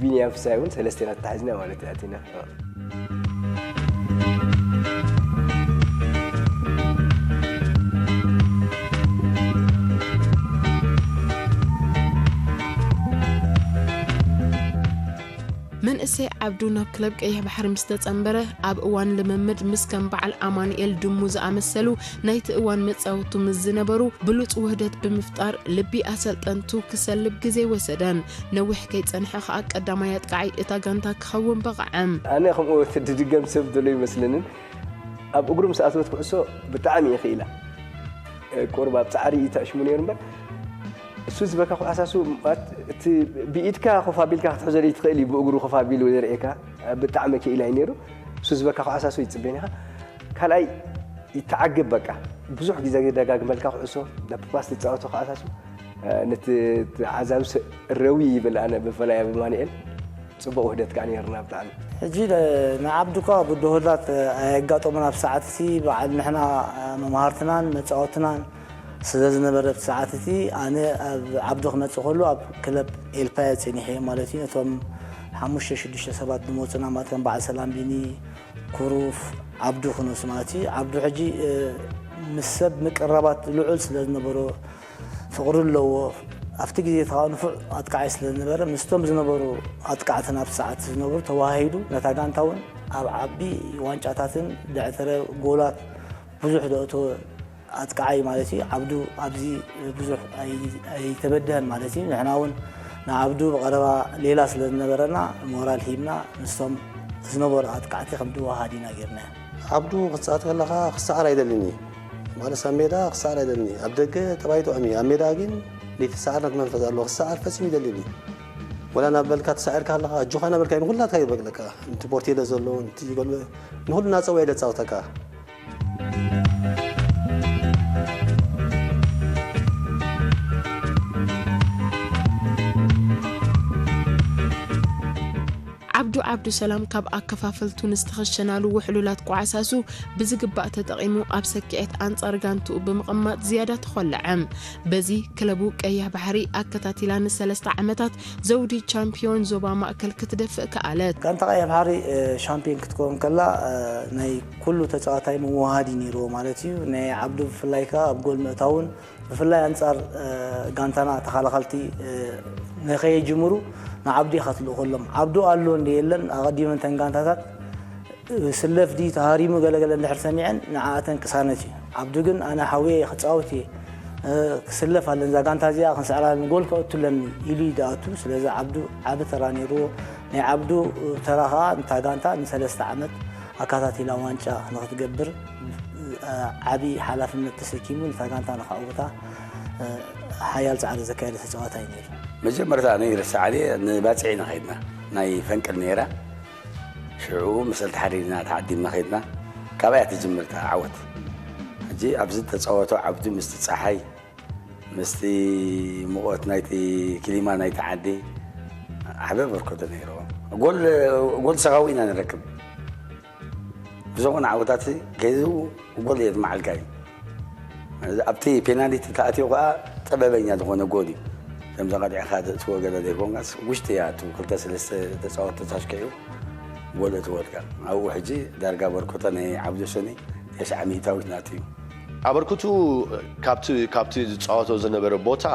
ቢንያም ፍስሃይ እውን ሰለስቴና ተታሒዝና ማለት እዩ ኣቲና። መንእሰይ ዓብዱ ናብ ክለብ ቀይሕ ባሕሪ ምስ ተጸንበረ፣ ኣብ እዋን ልምምድ ምስ ከም በዓል ኣማኑኤል ድሙ ዝኣመሰሉ ናይቲ እዋን መጻወቱ ምስ ዝነበሩ ብሉጽ ውህደት ብምፍጣር ልቢ ኣሰልጠንቱ ክሰልብ ግዜ ወሰደን። ነዊሕ ከይጸንሐ ከኣ ቀዳማይ ኣጥቃዓይ እታ ጋንታ ክኸውን በቕዐ። ኣነ ከምኡ ድድገም ሰብ ዘሎ ይመስለንን። ኣብ እግሩ ምስ ኣተወት ኩዕሶ ብጣዕሚ እየ ክኢላ። ቁሩብ ኣብ ጻዕሪ እዩ ተዕሽሙ ነይሩ እምበር፣ እሱ ዝበካ ኩዓሳሱ፣ ማለት፣ እቲ ብኢድካ ኮፍ ኣቢልካ ክትሕዞ ዘይትኽእል እዩ፣ ብእግሩ ኮፍ ኣቢሉ ዘርእየካ። ብጣዕሚ ክኢላ እዩ ነይሩ። እሱ ዝበካ ኩዓሳሱ ይጽበየኒ ኢኻ። ካልኣይ ይተዓገብ፣ በቃ። ብዙሕ ግዜ ደጋግመልካ ኩዕሶ፣ ናብ ፓስ ትጻወቶ ኩዓሳሱ፣ ነቲ ተዓዛቢ ስ-፣ ረዊ ይብል፣ ኣነ ብፍላይ ኣብ ኣማኑኤል። ጽቡቕ ውህደት ከኣ ነይርና ብጣዕሚ። ሕጂ ለ-፣ ንዓብዱ እኳ ብድሆታት ኣየጋጠሙን። ኣብ ሰዓት እቲ በዓል ንሕና መማህርትናን መጻወትናን ስለ ዝነበረ፣ ኣብቲ ሰዓት እቲ ኣነ ኣብ ዓብዱ ክመጽእ ከሎ ኣብ ክለብ ኤልፓ እየ ጸኒሐ ማለት እዩ። ነቶም ሓሙሽተ ሽዱሽተ ሰባት ዝመጹና ማለት ከም በዓል ሰላም ቢኒ፣ ኩሩፍ፣ ዓብዱ ክኖስ ማለት እዩ። ዓብዱ ሕጂ፣ እ፣ ምስ ሰብ ምቅርራባት ልዑል ስለ ዝነበሮ፣ ፍቕሪ ኣለዎ። ኣብቲ ግዜ እቲ ከዓ ንፉዕ ኣጥቃዓይ ስለ ዝነበረ ምስቶም ዝነበሩ ኣጥቃዕትን ኣብቲ ሰዓት ዝነበሩ ተወሃሂዱ ነታ ጋንታ እውን ኣብ ዓቢ ዋንጫታትን ድዕተረ ጎላት ብዙሕ ዘእተወ ኣጥቃዓይ ማለት እዩ። ዓብዱ ኣብዚ ብዙሕ ኣይ- ኣይተበደሀን ማለት እዩ። ንሕና እውን ንዓብዱ ብቐረባ ሌላ ስለ ዝነበረና ሞራል ሂብና ምስቶም ዝነበሩ ኣጥቃዕቲ ከም ድወሃድ ኢና ጌርናዮ። ዓብዱ ክትጻወት ከለኻ ክሰዓር ኣይደልን እዩ። ማለት ኣብ ሜዳ ክሰዓር ኣይደልን እዩ። ኣብ ደገ ጠባይ ጥዑም እዩ። ኣብ ሜዳ ግን ለይቲ ሰዓር ናት መንፈስ ኣለዎ። ክሰዓር ፈጺሙ ይደልን እዩ። ወላ ናብ በልካ ተሳዒርካ ኣለኻ፣ ኣጆኻ እናበልካ እዩ ንኹላትካ ይበቅለካ። ነቲ ቦርቴለ ዘሎ፣ ነቲ ጎል-፣ ንኹሉ እናጸወየ ደጻውተካ። ዓብዱ ዓብዱሰላም ካብ ኣከፋፈልቱ ንዝተኸሸናሉ ውሕሉላት ኳዕሳሱ ብዝግባእ ተጠቒሙ ኣብ ሰኪዐት ኣንጻር ጋንትኡ ብምቕማጥ ዝያዳ ተኾለዐ። በዚ ክለቡ ቀይሕ ባሕሪ ኣከታቲላ ንሰለስተ ዓመታት ዘውዲ ቻምፒዮን ዞባ ማእከል ክትደፍእ ከኣለት። ጋንታ ቀይሕ ባሕሪ ሻምፒዮን ክትከውን ከላ ናይ ኩሉ ተፃዋታይ ምውሃድ እዩ ነይርዎ ማለት እዩ። ናይ ዓብዱ ብፍላይ ከኣ ኣብ ጎል ምእታውን ብፍላይ ኣንጻር ጋንታና ተኸላኸልቲ ንኸየጅምሩ ንዓብዱ ኢኻ ትልእኸሎም። ዓብዱ ኣሎ እንደ የለን ኣቐዲመን እተን ጋንታታት ስለፍ ድዩ ተሃሪሙ ገለገለ እንድሕር ሰሚዐን ንዓኣተን ቅሳነት እዩ። ዓብዱ ግን ኣነ ሓውየ ክጻወት እየ ክስለፍ ኣለን እዛ ጋንታ እዚኣ ክንስዕራ ጎል ከእቱ ኣለኒ ኢሉ እዩ ዝኣቱ። ስለዚ ዓብዱ ዓቢ ተራ ነይርዎ። ናይ ዓብዱ ተራ ከኣ ንታ ጋንታ ንሰለስተ ዓመት ኣካታቲላ ዋንጫ ንክትገብር ዓቢ ሓላፍነት ተሰኪሙ ነታ ጋንታ ንክዓውታ ሓያል ጻዕሪ ዘካየደ ተጻዋታይ ነይሩ። መጀመርታ ነይርሳዕ ድየ ንባጽዕ ኢና ከይድና ናይ ፈንቅል ነይራ ሽዑ መሰል ተሓሪድና ተዓዲምና ከይድና ካብኣ እያ ትጅምር እታ ዓወት ሕጂ ኣብዚ ተፃወቶ ዓብዱ ምስቲ ፀሓይ ምስቲ ሙቐት ናይቲ ክሊማ ናይቲ ዓዲ ዓበ በርኮተ ነይርዎ ጎል ጎል ሰኻዊ ኢና ንረክብ ብዝኾነ ዓወታት ከይዱ ጎል የድመዓልካ እዩ ኣብቲ ፔናልቲ ተኣትዮ ከዓ ጥበበኛ ዝኾነ ጎል እዩ ከምዚ ቀዲዕኻ ዘእትዎ ገለ ዘይኮንካስ ውሽጢ እያ እቱ ክልተ ሰለስተ ተፃወት ተታሽከዩ ጎል እትወልካ ኣብኡ ሕጂ ዳርጋ በርኮተ ናይ ዓብዱ ሰኒ ተስዓ ሚእታዊት ናቱ እዩ ኣበርክቱ ካብቲ ካብቲ ዝፃወቶ ዝነበረ ቦታ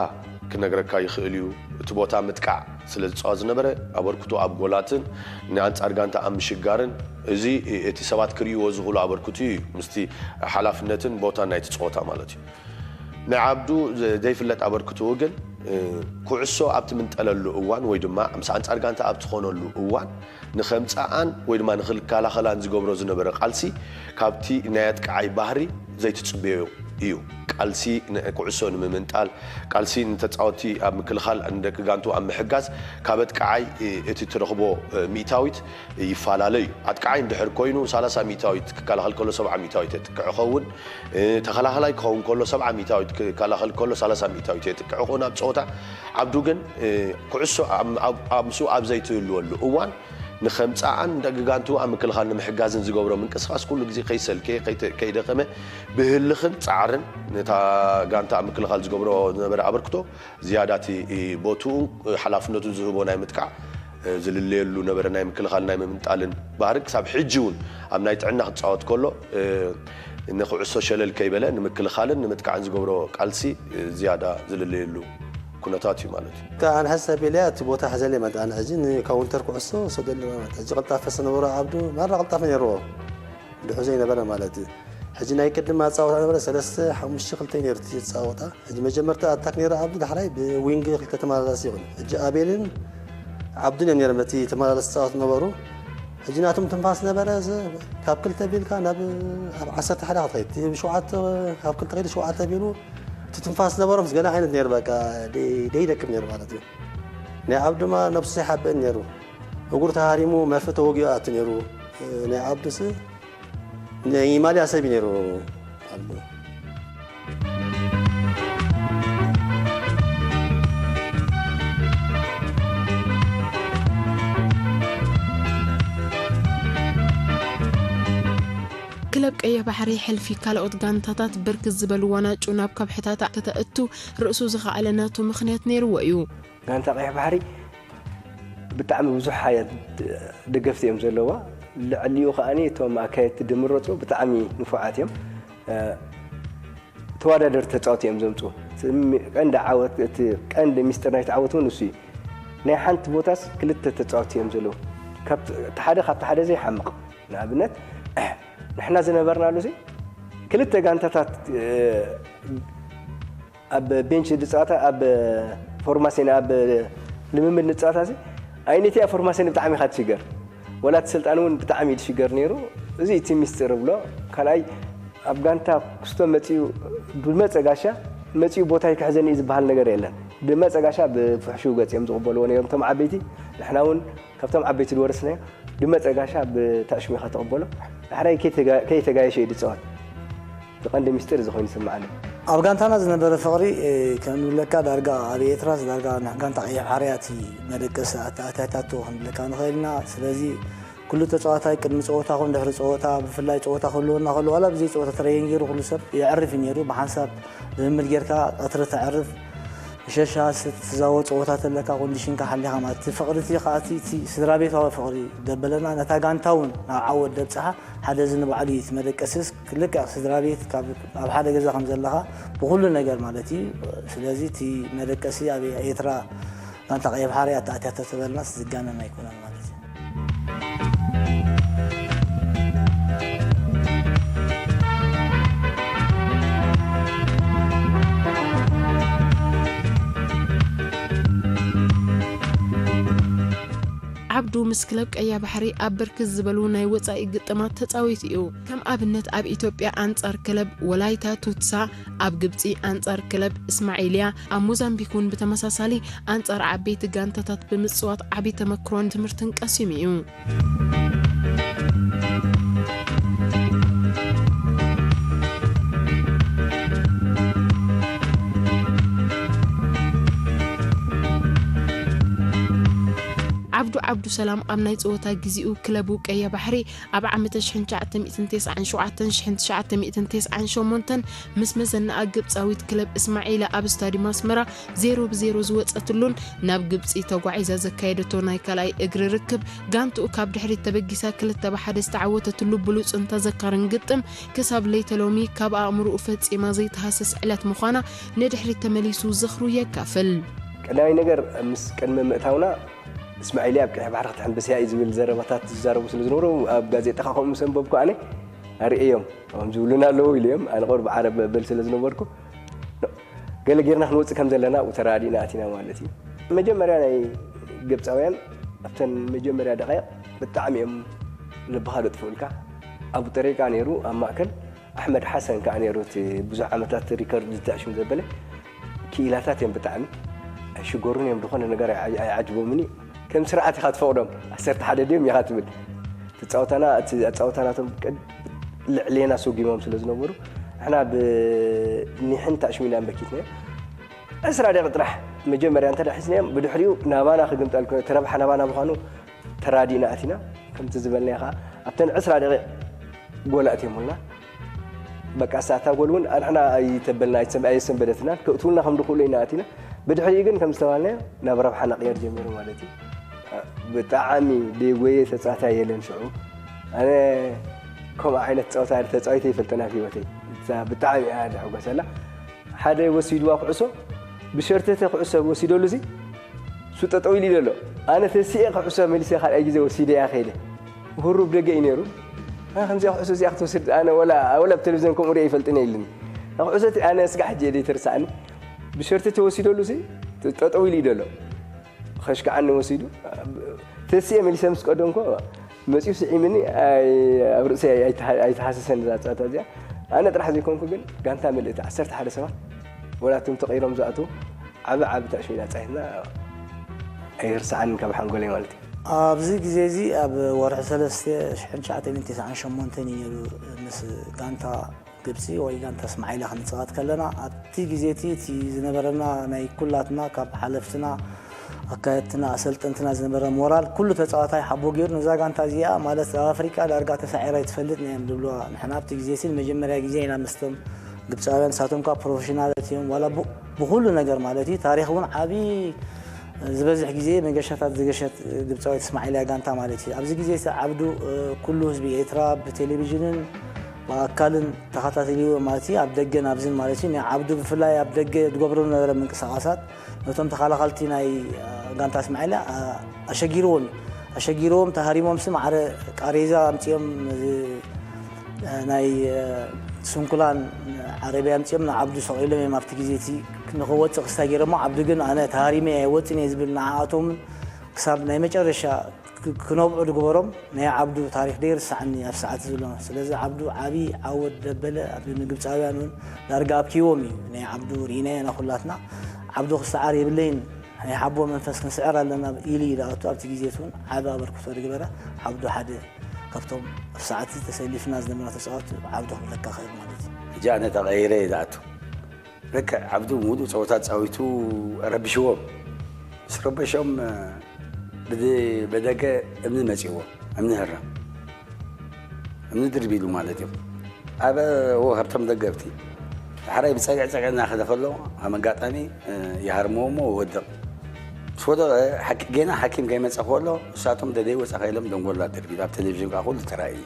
ክነግረካ ይኽእል እዩ እቲ ቦታ ምጥቃዕ ስለ ዝፃወት ዝነበረ ኣበርክቱ ኣብ ጎላትን ንኣንፃር ጋንታ ኣብ ምሽጋርን እዚ እቲ ሰባት ክርእይዎ ዝኽእሉ ኣበርክቱ እዩ ምስቲ ሓላፍነትን ቦታን ናይቲ ፀወታ ማለት እዩ ናይ ዓብዱ ዘይፍለጥ ኣበርክትኡ ግን ኩዕሶ ኣብ ትምንጠለሉ እዋን ወይ ድማ ምስ ኣንጻር ጋንታ ኣብ ትኾነሉ እዋን ንኸምጽኣን ወይ ድማ ንኽከላኸላን ዝገብሮ ዝነበረ ቃልሲ ካብቲ ናይ ኣጥቃዓይ ባህሪ ዘይትጽበዮ እዩ። ቃልሲ ኩዕሶ ንምምንጣል፣ ቃልሲ ንተጻወትቲ ኣብ ምክልኻል፣ ንደቂ ጋንትኡ ኣብ ምሕጋዝ ካብ ኣጥቃዓይ እቲ ትረኽቦ ሚእታዊት ይፈላለ እዩ። ኣጥቃዓይ እንድሕር ኮይኑ ሰላሳ ሚእታዊት ክከላኸል ከሎ ሰብዓ ሚእታዊት የጥቅዕ ኸውን። ተኸላኸላይ ክኸውን ከሎ ሰብዓ ሚእታዊት ክከላኸል ከሎ ሰላሳ ሚእታዊት የጥቅዕ ኾን ኣብ ፀወታ ዓብዱ ግን ኩዕሶ ምስኡ ኣብ ዘይትህልወሉ እዋን ንኸምፃኣን ደቂ ጋንቱ ኣብ ምክልኻል ንምሕጋዝን ዝገብሮ ምንቅስቃስ ኩሉ ግዜ ከይሰልከየ ከይደኸመ ብህልኽን ፃዕርን ነታ ጋንታ ኣብ ምክልኻል ዝገብሮ ዝነበረ ኣበርክቶ ዝያዳ እቲ ቦትኡን ሓላፍነቱን ዝህቦ ናይ ምጥቃዕ ዝልለየሉ ነበረ ናይ ምክልኻል ናይ ምምንጣልን ባህሪ ክሳብ ሕጂ እውን ኣብ ናይ ጥዕና ክፃወት ከሎ ንኩዕሶ ሸለል ከይበለ ንምክልኻልን ንምጥቃዕን ዝገብሮ ቃልሲ ዝያዳ ዝልለየሉ ኩነታት እዩ ማለት እዩ። ኣነ ሕሰብ ኢለያ እቲ ቦታ ሕዘለይ ማለት ኣነ ሕጂ ንካውንተር ኩዕሶ ሰደሉ ማለት ሕጂ ቅልጣፈ ዝነበሮ ዓብዱ ማራ ቅልጣፈ ነይርዎ ድሑ ዘይነበረ ማለት እዩ። ሕጂ ናይ ቅድም ኣጻወታ ነበረ ሰለስተ ሓሙሽተ ክልተ ነይሩ እቲ ኣጻወታ። ሕጂ መጀመርታ ኣታክ ነይሩ ዓብዱ ዳሕራይ ብዊንግ ክልተ ተመላላሲ ይኹን። ሕጂ ኣቤልን ዓብዱን እዮም ነይሮም ነቲ ተመላላሲ ዝጻወቱ ነበሩ። ሕጂ ናቶም ትንፋስ ነበረ ካብ ክልተ ቢልካ ናብ ኣብ ዓሰርተ ሓደ ክትኸይድ እቲ ሸውዓተ ካብ ክልተ ከይዱ ሸውዓተ ቢሉ እቲ ትንፋስ ነበሮም ገለ ዓይነት ነይሩ በቃ ደይደክም ነይሩ ማለት እዩ። ናይ ዓብዱ ድማ ነብሱ ዘይሓብእን ነይሩ። እግሩ ተሃሪሙ መርፌ ተወጊኡ ኣቱ ነይሩ። ናይ ዓብዱስ ናይ ማልያ ሰብ እዩ ነይሩ ዓብዱ። ክለብ ቀይሕ ባሕሪ ሕልፊ ካልኦት ጋንታታት ብርክት ዝበሉ ዋናጩ ናብ ከብሕታታ ከተእቱ ርእሱ ዝኸኣለ ናቱ ምኽንያት ነይርዎ እዩ። ጋንታ ቀይሕ ባሕሪ ብጣዕሚ ብዙሕ ሓያት ደገፍቲ እዮም ዘለዋ። ልዕሊኡ ከዓኒ እቶም ኣካየድቲ ድምረፁ ብጣዕሚ ንፉዓት እዮም። ተወዳደርቲ ተፃወቲ እዮም ዘምፅኡ። እቲ ሚ-፣ ቀንዲ ዓወት፣ እቲ ቀንዲ ሚስጥር ናይቲ ዓወት እውን እሱ እዩ። ናይ ሓንቲ ቦታስ ክልተ ተጻወትቲ እዮም ዘለዉ። ካብቲ፣ እቲ ሓደ ካብቲ ሓደ ዘይሓምቕ። ንኣብነት፣ ንሕና ዝነበርናሉ እዚ ክልተ ጋንታታት፣ እ፣ ኣብ ቤንች ዝጻወታ፣ ኣብ ፎርማሲን ኣብ ልምምድ ንጻወታ እዚ ኣይነቲያ ፎርማሲን ብጣዕሚ ኢኻ ትሽገር። ወላ እቲ ስልጣን እውን ብጣዕሚ እዩ ዝሽገር ነይሩ። እዚ እቲ ሚስጥር እብሎ። ካልኣይ ኣብ ጋንታ ክስቶ መጺኡ ብመጸ ጋሻ መጺኡ ቦታ ይክሕዘኒ እዩ ዝበሃል ነገር የለን። ብመጸ ጋሻ ብፍሕሹው ገጽ እዮም ዝቕበልዎ ነይሮም እቶም ዓበይቲ። ንሕና እውን ካብቶም ዓበይቲ ዝወረስናዮ ብመጸ ጋሻ ብታእሽሙ ኢኻ ትቕበሎ። ዳሕራይ ከይተጋ-፣ ከይተጋየሸ እዩ ዝጻወት። እቲ ቀንዲ ሚስጥር እዚ ኮይኑ ይስምዓኒ። ኣብ ጋንታና ዝነበረ ፍቕሪ፣ እ፣ ከም ዝብለካ ዳርጋ ኣብ ኤርትራስ ዳርጋ ን-፣ ጋንታ ቀይሕ ባሕሪ እያ እቲ መደቀሲ ኣታ-፣ ኣታታቶ ክንብለካ ንኽእል ኢና። ስለዚ ኩሉ ተጻዋታይ ቅድሚ ጸወታ ኹን ድሕሪ ጸወታ፣ ብፍላይ ጸወታ ክህልወና ከሎ፣ ዋላ ብዘይ ጸወታ ትሬኒንግ ገይሩ ኩሉ ሰብ የዕርፍ እዩ ነይሩ። ብሓንሳብ ልምምድ ጌርካ ቀትሪ ተዕርፍ፣ ምሸት ሻሂ ትዛወር፣ ጸወታ ተለካ ኮንዲሽንካ ሓሊኻ ማለት እቲ ፍቕሪ እቲ ከኣ እቲ፣ እቲ ስድራ ቤታዊ ፍቕሪ ደበለና፣ ነታ ጋንታ እውን ናብ ዓወት ደብጽሓ ሓደ እዚ ንባዕሉ እዩ። እቲ መደቀስስ ልክዕ ስድራ ቤት ካብ፣ ኣብ ሓደ ገዛ ከም ዘለኻ ብኹሉ ነገር ማለት እዩ። ስለዚ እቲ መደቀሲ ኣብ ኤርትራ ጋንታ ቀይሕ ባሕሪ ኣተኣትያቶ ተበልናስ ዝጋነን ኣይኮነን ማለት እዩ። ዓብዱ ምስ ክለብ ቀያ ባሕሪ ኣብ ብርክት ዝበሉ ናይ ወጻኢ ግጥማት ተጻዊቱ እዩ። ከም ኣብነት ኣብ ኢትዮጵያ ኣንጻር ክለብ ወላይታ ቱትሳ፣ ኣብ ግብጺ ኣንጻር ክለብ እስማዒልያ፣ ኣብ ሞዛምቢክ እውን ብተመሳሳሊ ኣንጻር ዓበይቲ ጋንታታት ብምጽዋት ዓቢ ተመክሮን ትምህርትን ቀሲሙ እዩ። ዓብዱ ዓብዱሰላም ኣብ ናይ ጸወታ ግዜኡ ክለቡ ቀያ ባሕሪ ኣብ ዓመተ ሽሕን ትሽዓተ ሚእትን ተስዓን ሸውዓተን ሽሕን ትሽዓተ ሚእትን ተስዓን ሸሞንተን ምስ መዘናኣ ግብጻዊት ክለብ እስማዒላ ኣብ ስታዲየም ኣስመራ ዜሮ ብዜሮ ዝወጸትሉን ናብ ግብጺ ተጓዒዛ ዘካየደቶ ናይ ካልኣይ እግሪ ርክብ ጋንትኡ ካብ ድሕሪት ተበጊሳ ክልተ ብሓደ ዝተዓወተትሉ ብሉጽን ተዘካርን ግጥም ክሳብ ለይተ ሎሚ ካብ ኣእምሮኡ ፈጺማ ዘይትሃስስ ዕለት ምዃና ንድሕሪት ተመሊሱ ዝኽሩ የካፍል። ቀዳማይ ነገር ምስ ቅድሚ ምእታውና እስማዒልያ ኣብ ቀይሕ ባሕሪ ክትሕንብስ እያ እዩ ዝብል ዘረባታት ዝዛረቡ ስለ ዝነበሩ ኣብ ጋዜጣ ከኣ ከምኡ ምስ ኣንበብኩ ኣነ ኣርእዮም። ከም ዝብሉና ኣለዉ ኢለ እዮም። ኣነ ቁሩብ ዓረብ መበል ስለ ዝነበርኩ፣ ገለ ጌርና ክንወጽእ ከም ዘለና ኣብኡ ተረዳዲእና ኣቲና ማለት እዩ። መጀመርያ ናይ ግብጻውያን ኣብተን መጀመርያ ደቃይቕ ብጣዕሚ እዮም ልብኻ ዘጥፍኡልካ። ኣቡ ጠሪቃ ነይሩ ኣብ ማእከል፣ ኣሕመድ ሓሰን ከኣ ነይሩ እቲ ብዙሕ ዓመታት ሪከርድ ዝታሽም ዘበለ። ክኢላታት እዮም ብጣዕሚ። ኣይሽገሩን እዮም፣ ዝኾነ ነገር ኣይ-፣ ኣይዓጅቦምን እዩ። ከም ስርዓት ኢኻ ትፈቕዶም። ዓሰርተ ሓደ ድዮም ኢኻ ትብል። እቲ ጸወታና፣ እቲ ኣጻወታ ናቶም ቅድ-፣ ልዕሌና ሰጒሞም ስለ ዝነበሩ፣ ንሕና ብኒሕን ታሽሙ ኢና መኪትናዮ። ዕስራ ደቂቕ ጥራሕ መጀመርያ እንተ ደኣ ሒዝናዮም፣ ብድሕሪኡ ናባና ክግምጠል ከሎ፣ እቲ ረብሓ ናባና ምዃኑ ተራዲእና ኣቲና። ከምቲ ዝበልናዮ ኸኣ፣ ኣብተን ዕስራ ደቂቕ ጎል ኣእትዮምልና። በቃ፣ እሳ እታ ጎል እውን ንሕና ኣይተበልና፣ ኣይተሰም-፣ ኣየሰንበደትናን። ከእትውልና ከም ዝኽእሉ ኢና ኣቲና። ብድሕሪኡ ግን ከም ዝተባልናዮ ናብ ረብሓ ንቕየር ጀሚሩ ማለት እዩ። ብጣዕሚ ደይጎየ ተጻዋታይ የለን ሽዑ። ኣነ ከምኡ ዓይነት ጸወታ ተጻዊተ ይፈልጥን ኣብ ህይወተይ። እዛ ብጣዕሚ እያ ዘሐጎሰላ። ሓደ ወሲድዋ ኩዕሶ፣ ብሸርተተ ኩዕሶ ወሲደሉ እዚ፣ እሱ ጠጠው ኢሉ እዩ ዘሎ። ኣነ ተሲኤ ኩዕሶ መሊሰ ካልኣይ ግዜ ወሲደያ ከይደ። ህሩብ ደገ እዩ ነይሩ። ኣነ ከምዚኣ ኩዕሶ እዚኣ ክትወስድ፣ ኣነ ወላ፣ ወላ ብቴሌቪዝዮን ከምኡ ሪኤ ይፈልጥን እየ ኢሉኒ። እታ ኩዕሶ እቲ ኣነ ስጋዕ ሕጂ እየ ዘይትርሳዕኒ። ብሸርተተ ወሲደሉ እዚ፣ ጠጠው ኢሉ እዩ ዘሎ። ኸሽክዓኒ ወሲዱ፣ ተሲኤ መሊሰ ምስ ቀደምኩ፣ መጺኡ ስዒምኒ፣ ኣይ-፣ ኣብ ርእሰይ ኣይተሓ-፣ ኣይተሃሰሰን እዛ ጸወታ እዚኣ። ኣነ ጥራሕ ዘይኮንኩ ግን፣ ጋንታ ምልእቲ ዓሰርተ ሓደ ሰባት፣ ወላ እቶም ተቐይሮም ዝኣትዉ፣ ዓቢ፣ ዓቢ ታሽሚና ጻሂትና፣ ኣይርስዓንን ካብ ሓንጎለይ ማለት እዩ። ኣብዚ ግዜ እዚ፣ ኣብ ወርሒ ሰለስተ ሽሕን ትሽዓተ ሚእትን ተስዓን ሸሞንተን እዩ ነይሩ፣ ምስ ጋንታ ግብጺ ወይ ጋንታ እስማዒላ ክንጻወት ከለና፣ ኣብቲ ግዜ እቲ፣ እቲ ዝነበረና ናይ ኩላትና፣ ካብ ሓለፍትና፣ ኣካየድትና፣ ኣሰልጠንትና ዝነበረ ሞራል፣ ኩሉ ተጻዋታይ ሓቦ ገይሩ ነዛ ጋንታ እዚኣ፣ ማለት ኣብ ኣፍሪቃ ዳርጋ ተሳዒራ ኣይትፈልጥን እያ ዝብልዋ። ንሕና ኣብቲ ግዜ እቲ ንመጀመርያ ግዜ ኢና ምስቶም ግብጻውያን፣ ንሳቶም ከኣ ፕሮፌሽናላት እዮም። ዋላ ብ-፣ ብኹሉ ነገር ማለት እዩ። ታሪኽ እውን ዓቢ ዝበዝሕ ግዜ መገሻታት ዝገሸት ግብጻዊት እስማዒልያ ጋንታ ማለት እዩ። ኣብዚ ግዜ እቲ ዓብዱ፣ እ፣ ኩሉ ህዝቢ ኤርትራ ብቴሌቪዥንን ብኣካልን ተኸታተልዎ ማለት እዩ። ኣብ ደገን ኣብዝን ማለት እዩ። ናይ ዓብዱ ብፍላይ ኣብ ደገ ዝገብሮ ዝነበረ ምንቅስቓሳት ነቶም ተኸላኸልቲ ናይ፣ አ፣ ጋንታ እስማዒላ፣ አ፣ ኣሸጊርዎም እዩ። ኣሸጊርዎም ተሃሪሞም ሲ ማዕረ ቃሬዛ ኣምጺኦም፣ እ፣ ናይ፣ እ፣ ስንኩላን ዓረብያ ኣምጺኦም ንዓብዱ ሰቒሎም እዮም። ኣብቲ ግዜ እቲ ንኽወጽእ ክስታይ ገይሮሞ፣ ዓብዱ ግን ኣነ ተሃሪመ እየ ኣይወጽን እየ ዝብል ንዓኣቶም ክሳብ ናይ መጨረሻ ክ-፣ ክነብዑ ዝገበሮም ናይ ዓብዱ ታሪኽ ደይርሳዕኒ ኣብ ሰዓት ዘሎ። ስለዚ ዓብዱ ዓቢ ዓወት ደበለ ኣብ ንግብጻውያን እውን ዳርጋ ኣብኪዎም እዩ። ናይ ዓብዱ ርኢናዮ ኢና ኩላትና። ዓብዱ ክሰዓር የብለይን፣ ናይ ሓቦ መንፈስ ክንስዕር ኣለና ኢሉ እዩ ዝኣቱ። ኣብቲ ግዜ እቲ እውን ዓቢ ኣበርክቶ ዝገበረ ዓብዱ ሓደ ካብቶም ኣብ ሰዓት ተሰሊፍና ዝነበርና ተጻወትቲ ዓብዱ ክብለካ ክእል ማለት እዩ። ሕጂ ኣነ ተቐይረ እየ ዝኣቱ። ልክዕ ዓብዱ ምሉእ ጸወታ ጻዊቱ ረቢሽዎም። ምስ ረበሾም፣ ብድ-፣ በደገ እምኒ መጺዎ፣ እምኒ ህራም። እምኒ ድርቢሉ ማለት እዩ። ኣበ፣ ዎ፣ ካብቶም ደገፍቲ። ዳሕራይ ብጸግዕ ጸግዕ እናኸደ ከሎ፣ ኣብ ኣጋጣሚ፣ እ፣ ይሃርምዎ እሞ ወድቕ። ምስ ወደቐ፣ ሓቂ-፣ ጌና ሓኪም ከይመጸ ከሎ፣ ንሳቶም ደደይ ወጻ ከኢሎም ደንጎላ ድርቢሉ። ኣብ ቴሌቪዥን ከኣ ኩሉ ተራእዩ።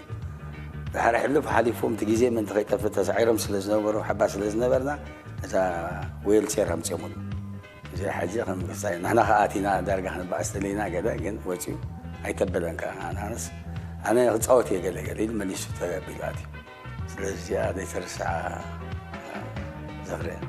ዳሕራይ ሕሉፍ ሓሊፎም፣ እቲ ግዜ ምእንቲ ከይጠፍእ ተሳዒሮም ስለ ዝነበሩ፣ ሓባ ስለ ዝነበርና፣ እዛ ዌልቸር ኣምጺኦምሉ። እዚኣ ሕጂ ከም ክስታይ ንሕና ከኣ ኣቲና ዳርጋ ክንበኣስ ደሊና ገለ ግን ወጺኡ ኣይተበለን ከኣ ኣነስ ኣነ ክጻወት እየ ገለ ገለ ኢሉ መሊሱ ተቢሉ ኣትዩ። ስለዚ እዚኣ ዘይተርስዓ ዝኽሪ እያ።